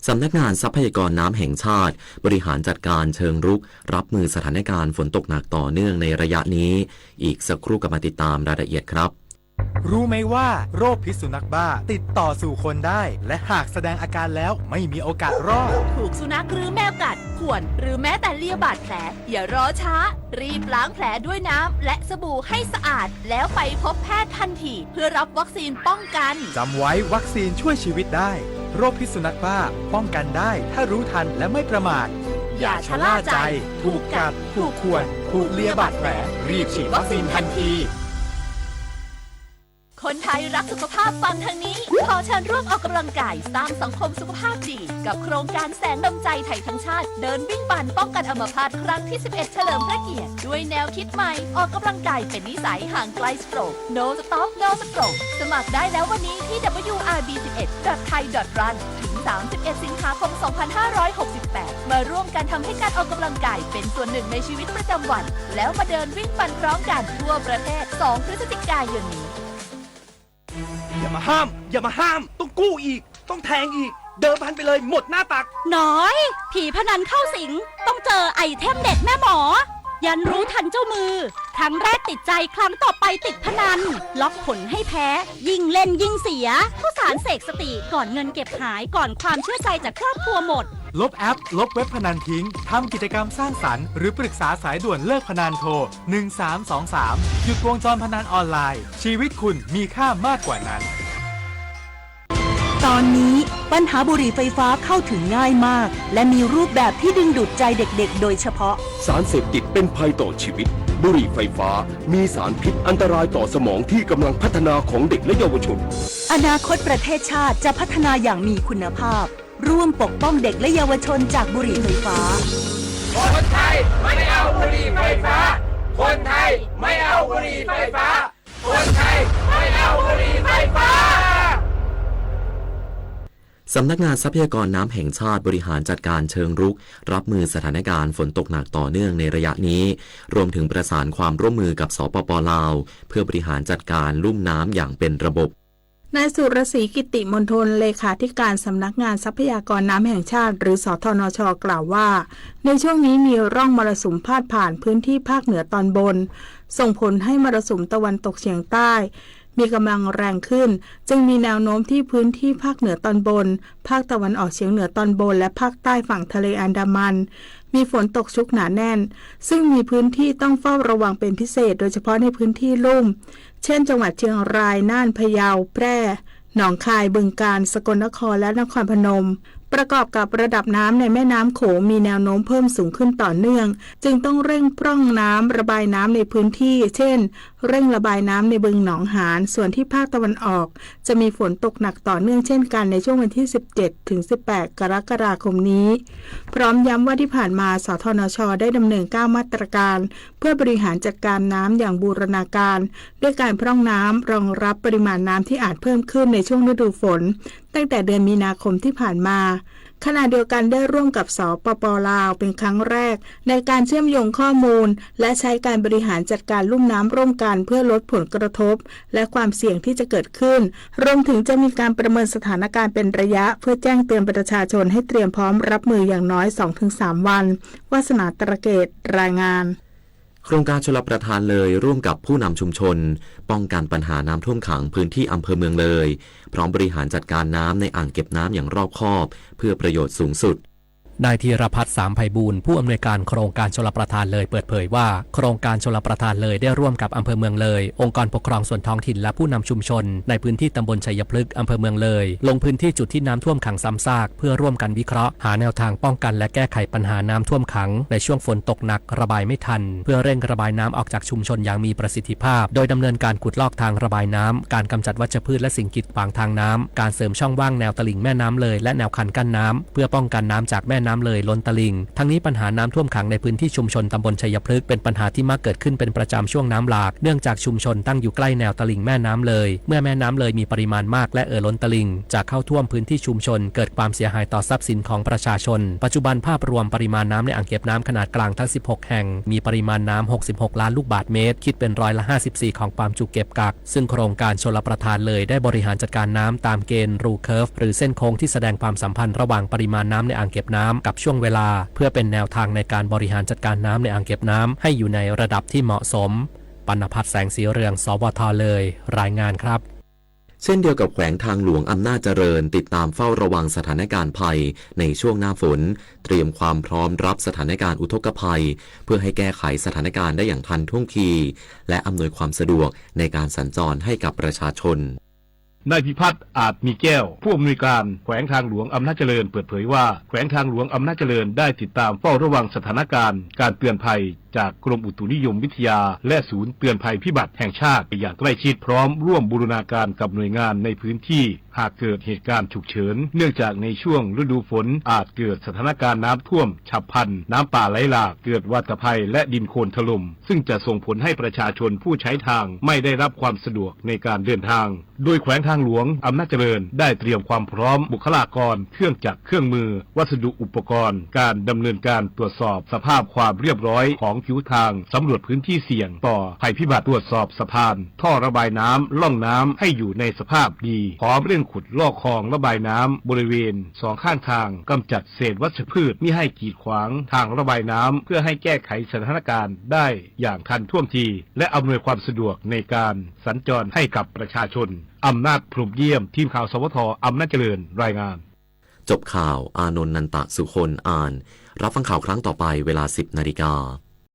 สำนักงานทรัพยากรน้ำแห่งชาติ บริหารจัดการเชิงรุก รับมือสถานการณ์ฝนตกหนักต่อเนื่องในระยะนี้ อีกสักครู่กลับมาติดตามรายละเอียดครับ รู้ไหมว่าโรคพิษสุนัขบ้าติดต่อสู่คนได้ และหากแสดงอาการแล้วไม่มีโอกาสรอด ถูกสุนัขหรือแมวกัด ข่วน หรือแม้แต่เลียบาดแผล อย่ารอช้า รีบล้างแผลด้วยน้ำและสบู่ให้สะอาด แล้วไปพบแพทย์ทันที เพื่อรับวัคซีนป้องกัน จำไว้ วัคซีนช่วยชีวิตได้ โรคพิษสุนัขบ้าป้องกันได้ ถ้ารู้ทันและไม่ประมาท อย่าชะล่าใจ ถูกกัด ถูกข่วน ถูกเลียบาดแผล รีบฉีดวัคซีนทันที คนไทยรักสุขภาพฟังทางนี้ ขอเชิญร่วมออกกำลังกายสร้างสังคมสุขภาพดี กับโครงการแสงดวงใจไทยทั้งชาติ เดินวิ่งปั่นป้องกันอัมพาตครั้งที่ สิบเอ็ด เฉลิมพระเกียรติ ด้วยแนวคิดใหม่ ออกกำลังกายเป็นนิสัย ห่างไกล stroke No stop no stroke สมัครได้แล้ววันนี้ที่ ดับเบิลยูอาร์บี สิบเอ็ด ดอท ไทย ดอท รัน ถึง สามสิบเอ็ด สิงหาคม สองพันห้าร้อยหกสิบแปด มาร่วมกันทำให้การออกกำลังกายเป็นส่วนหนึ่งในชีวิตประจำวัน แล้วมาเดินวิ่งปั่นพร้อมกันทั่วประเทศ สอง พฤศจิกายนนี้ อย่ามาห้าม อย่ามาห้าม ต้องกู้อีก ต้องแทงอีก เดิมพันไปเลย หมดหน้าตัก น้อย ผีพนันเข้าสิง ต้องเจอไอเทมเด็ดแม่หมอ ยันรู้ทันเจ้ามือ ครั้งแรกติดใจ ครั้งต่อไปติดพนัน ล็อกผลให้แพ้ ยิ่งเล่นยิ่งเสีย ข้าวสารเสกสติ ก่อนเงินเก็บหาย ก่อนความเชื่อใจจากครอบครัวหมด ลบแอป ลบเว็บพนันทิ้ง ทำกิจกรรมสร้างสรรค์ หรือปรึกษาสายด่วนเลิกพนัน โทร หนึ่งสามสองสาม หยุดวงจรพนันออนไลน์ ชีวิตคุณมีค่ามากกว่านั้น ตอนนี้ปัญหาบุหรี่ไฟฟ้าเข้าถึงง่ายมาก และมีรูปแบบที่ดึงดูดใจเด็กๆ โดยเฉพาะ สารเสพติดเป็นภัยต่อชีวิต บุหรี่ไฟฟ้ามีสารพิษอันตรายต่อสมองที่กำลังพัฒนาของเด็กและเยาวชน อนาคตประเทศชาติจะพัฒนาอย่างมีคุณภาพ ร่วมปกป้องเด็กและเยาวชนจากบุหรี่ไฟฟ้า คนไทยไม่เอาบุหรี่ไฟฟ้า คนไทยไม่เอาบุหรี่ไฟฟ้า คนไทยไม่เอาบุหรี่ไฟฟ้า สำนักงานทรัพยากรน้ำแห่งชาติ บริหารจัดการเชิงรุก รับมือสถานการณ์ฝนตกหนักต่อเนื่องในระยะนี้ รวมถึงประสานความร่วมมือกับ สปป ลาว เพื่อบริหารจัดการลุ่มน้ำอย่างเป็นระบบ นายสุรศรี กิติมณฑล เลขาธิการสำนักงานทรัพยากรน้ำแห่งชาติ หรือ สทนช กล่าวว่า ในช่วงนี้มีร่องมรสุมพาดผ่านพื้นที่ภาคเหนือตอนบน ส่งผลให้มรสุมตะวันตกเฉียงใต้ มีกำลังแรงขึ้น จึงมีแนวโน้มที่พื้นที่ภาคเหนือตอนบน ภาคตะวันออกเฉียงเหนือตอนบน และภาคใต้ฝั่งทะเลอันดามัน มีฝนตกชุกหนาแน่น ซึ่งมีพื้นที่ต้องเฝ้าระวังเป็นพิเศษ โดยเฉพาะในพื้นที่ลุ่ม เช่น จังหวัดเชียงราย น่าน พะเยา แพร่ หนองคาย บึงกาฬ สกลนคร และนครพนม ประกอบกับระดับน้ำในแม่น้ำโขงมีแนวโน้มเพิ่มสูงขึ้นต่อเนื่อง จึงต้องเร่งพร่องน้ำระบายน้ำในพื้นที่ เช่น เร่งระบายน้ำในบึงหนองหาน ส่วนที่ภาคตะวันออก จะมีฝนตกหนักต่อเนื่องเช่นกันในช่วงวันที่ สิบเจ็ด ถึง สิบแปด กรกฎาคมนี้ พร้อมย้ำว่าที่ผ่านมา สทนช ได้ดำเนิน เก้า มาตรการ เพื่อบริหารจัดการน้ำอย่างบูรณาการ ด้วยการพร่องน้ำรองรับปริมาณน้ำที่อาจเพิ่มขึ้นในช่วงฤดูฝน ตั้งแต่เดือนมีนาคมที่ผ่านมา ขณะเดียวกันได้ร่วมกับ สปป ลาว เป็นครั้งแรก ในการเชื่อมโยงข้อมูล และใช้การบริหารจัดการลุ่มน้ำร่วมกัน เพื่อลดผลกระทบ และความเสี่ยงที่จะเกิดขึ้น รวมถึงจะมีการประเมินสถานการณ์เป็นระยะ เพื่อแจ้งเตือนประชาชนให้เตรียมพร้อมรับมืออย่างน้อย สองถึงสาม วัน วาสนา ตระเกต รายงาน โครงการชลประทานเลยร่วมกับผู้นำชุมชน ป้องกันปัญหาน้ำท่วมขังพื้นที่อำเภอเมืองเลย พร้อมบริหารจัดการน้ำในอ่างเก็บน้ำอย่างรอบคอบ เพื่อประโยชน์สูงสุด นายธีรพัฒน์ สามไพบูลย์ ผู้อำนวยการโครงการชลประทานเลยเปิดเผยว่า โครงการชลประทานเลยได้ร่วมกับอำเภอเมืองเลย องค์กรปกครองส่วนท้องถิ่นและผู้นำชุมชน ในพื้นที่ตำบลชัยพฤกษ์ อำเภอเมืองเลย ลงพื้นที่จุดที่น้ำท่วมขังซ้ำซาก เพื่อร่วมกันวิเคราะห์ หาแนวทางป้องกันและแก้ไขปัญหาน้ำท่วมขัง ในช่วงฝนตกหนักระบายไม่ทัน เพื่อเร่งระบายน้ำออกจากชุมชนอย่างมีประสิทธิภาพ โดยดำเนินการขุดลอกทางระบายน้ำ การกำจัดวัชพืชและสิ่งกีดขวางทางน้ำ การเสริมช่องว่างแนวตลิ่งแม่น้ำเลย และแนวคันกั้นน้ำ เพื่อป้องกันน้ำจากแม่ น้ำเลยล้นตลิ่ง ทั้งนี้ปัญหาน้ำท่วมขังในพื้นที่ชุมชนตำบลชัยพฤกษ์เป็นปัญหาที่มักเกิดขึ้นเป็นประจำช่วงน้ำหลาก เนื่องจากชุมชนตั้งอยู่ใกล้แนวตลิ่งแม่น้ำเลย เมื่อแม่น้ำเลยมีปริมาณมากและเอ่อล้นตลิ่ง จะเข้าท่วมพื้นที่ชุมชน เกิดความเสียหายต่อทรัพย์สินของประชาชน ปัจจุบันภาพรวมปริมาณน้ำในอ่างเก็บน้ำขนาดกลางทั้ง สิบหก แห่ง มีปริมาณน้ำ หกสิบหก ล้านลูกบาศก์เมตร คิดเป็นร้อยละ ห้าสิบสี่ ของความจุเก็บกัก ซึ่งโครงการชลประทานเลยได้บริหารจัดการน้ำตามเกณฑ์ rule curve หรือเส้นโค้งที่แสดงความสัมพันธ์ระหว่างปริมาณน้ำในอ่างเก็บน้ำกับช่วงเวลา เพื่อเป็นแนวทางในการบริหารจัดการน้ำในอ่างเก็บน้ำให้อยู่ในระดับที่เหมาะสม ปัณณพัฒน์ แสงสีเรือง สวท เลย รายงานครับ เช่นเดียวกับแขวงทางหลวงอำนาจเจริญ ติดตามเฝ้าระวังสถานการณ์ภัยในช่วงหน้าฝน เตรียมความพร้อมรับสถานการณ์อุทกภัย เพื่อให้แก้ไขสถานการณ์ได้อย่างทันท่วงที และอำนวยความสะดวกในการสัญจรให้กับประชาชน นายพิพัฒน์ อาจมีแก้ว ผู้อำนวยการแขวงทางหลวงอำนาจเจริญ เปิดเผยว่า แขวงทางหลวงอำนาจเจริญได้ติดตามเฝ้าระวังสถานการณ์การเตือนภัยจากกรมอุตุนิยมวิทยา และศูนย์เตือนภัยพิบัติแห่งชาติอย่างใกล้ชิด พร้อมร่วมบูรณาการกับหน่วยงานในพื้นที่ หากเกิดเหตุการณ์ฉุกเฉิน เนื่องจากในช่วงฤดูฝนอาจเกิดสถานการณ์น้ำท่วมฉับพลัน น้ำป่าไหลหลาก เกิดวาตภัยและดินโคลนถล่ม ซึ่งจะส่งผลให้ประชาชนผู้ใช้ทางไม่ได้รับความสะดวกในการเดินทาง โดยแขวงทางหลวงอำนาจเจริญได้เตรียมความพร้อมบุคลากร เครื่องจักรเครื่องมือ วัสดุอุปกรณ์ การดำเนินการตรวจสอบสภาพความเรียบร้อยของผิวทาง สำรวจพื้นที่เสี่ยงต่อภัยพิบัติ ตรวจสอบสะพาน ท่อระบายน้ำ ร่องน้ำให้อยู่ในสภาพดี พร้อมเร่งขุดลอกคลองระบายน้ำบริเวณสองข้างทาง กำจัดเศษวัชพืชมิให้กีดขวางทางระบายน้ำ เพื่อให้แก้ไขสถานการณ์ได้อย่างทันท่วงที และอำนวยความสะดวกในการสัญจรให้กับประชาชน อำนาจ พรหมเยี่ยม ทีมข่าว สวท อำนาจเจริญ รายงาน จบข่าว อานนท์ นันตะสุคน อ่าน รับฟังข่าวครั้งต่อไปเวลา สิบนาฬิกา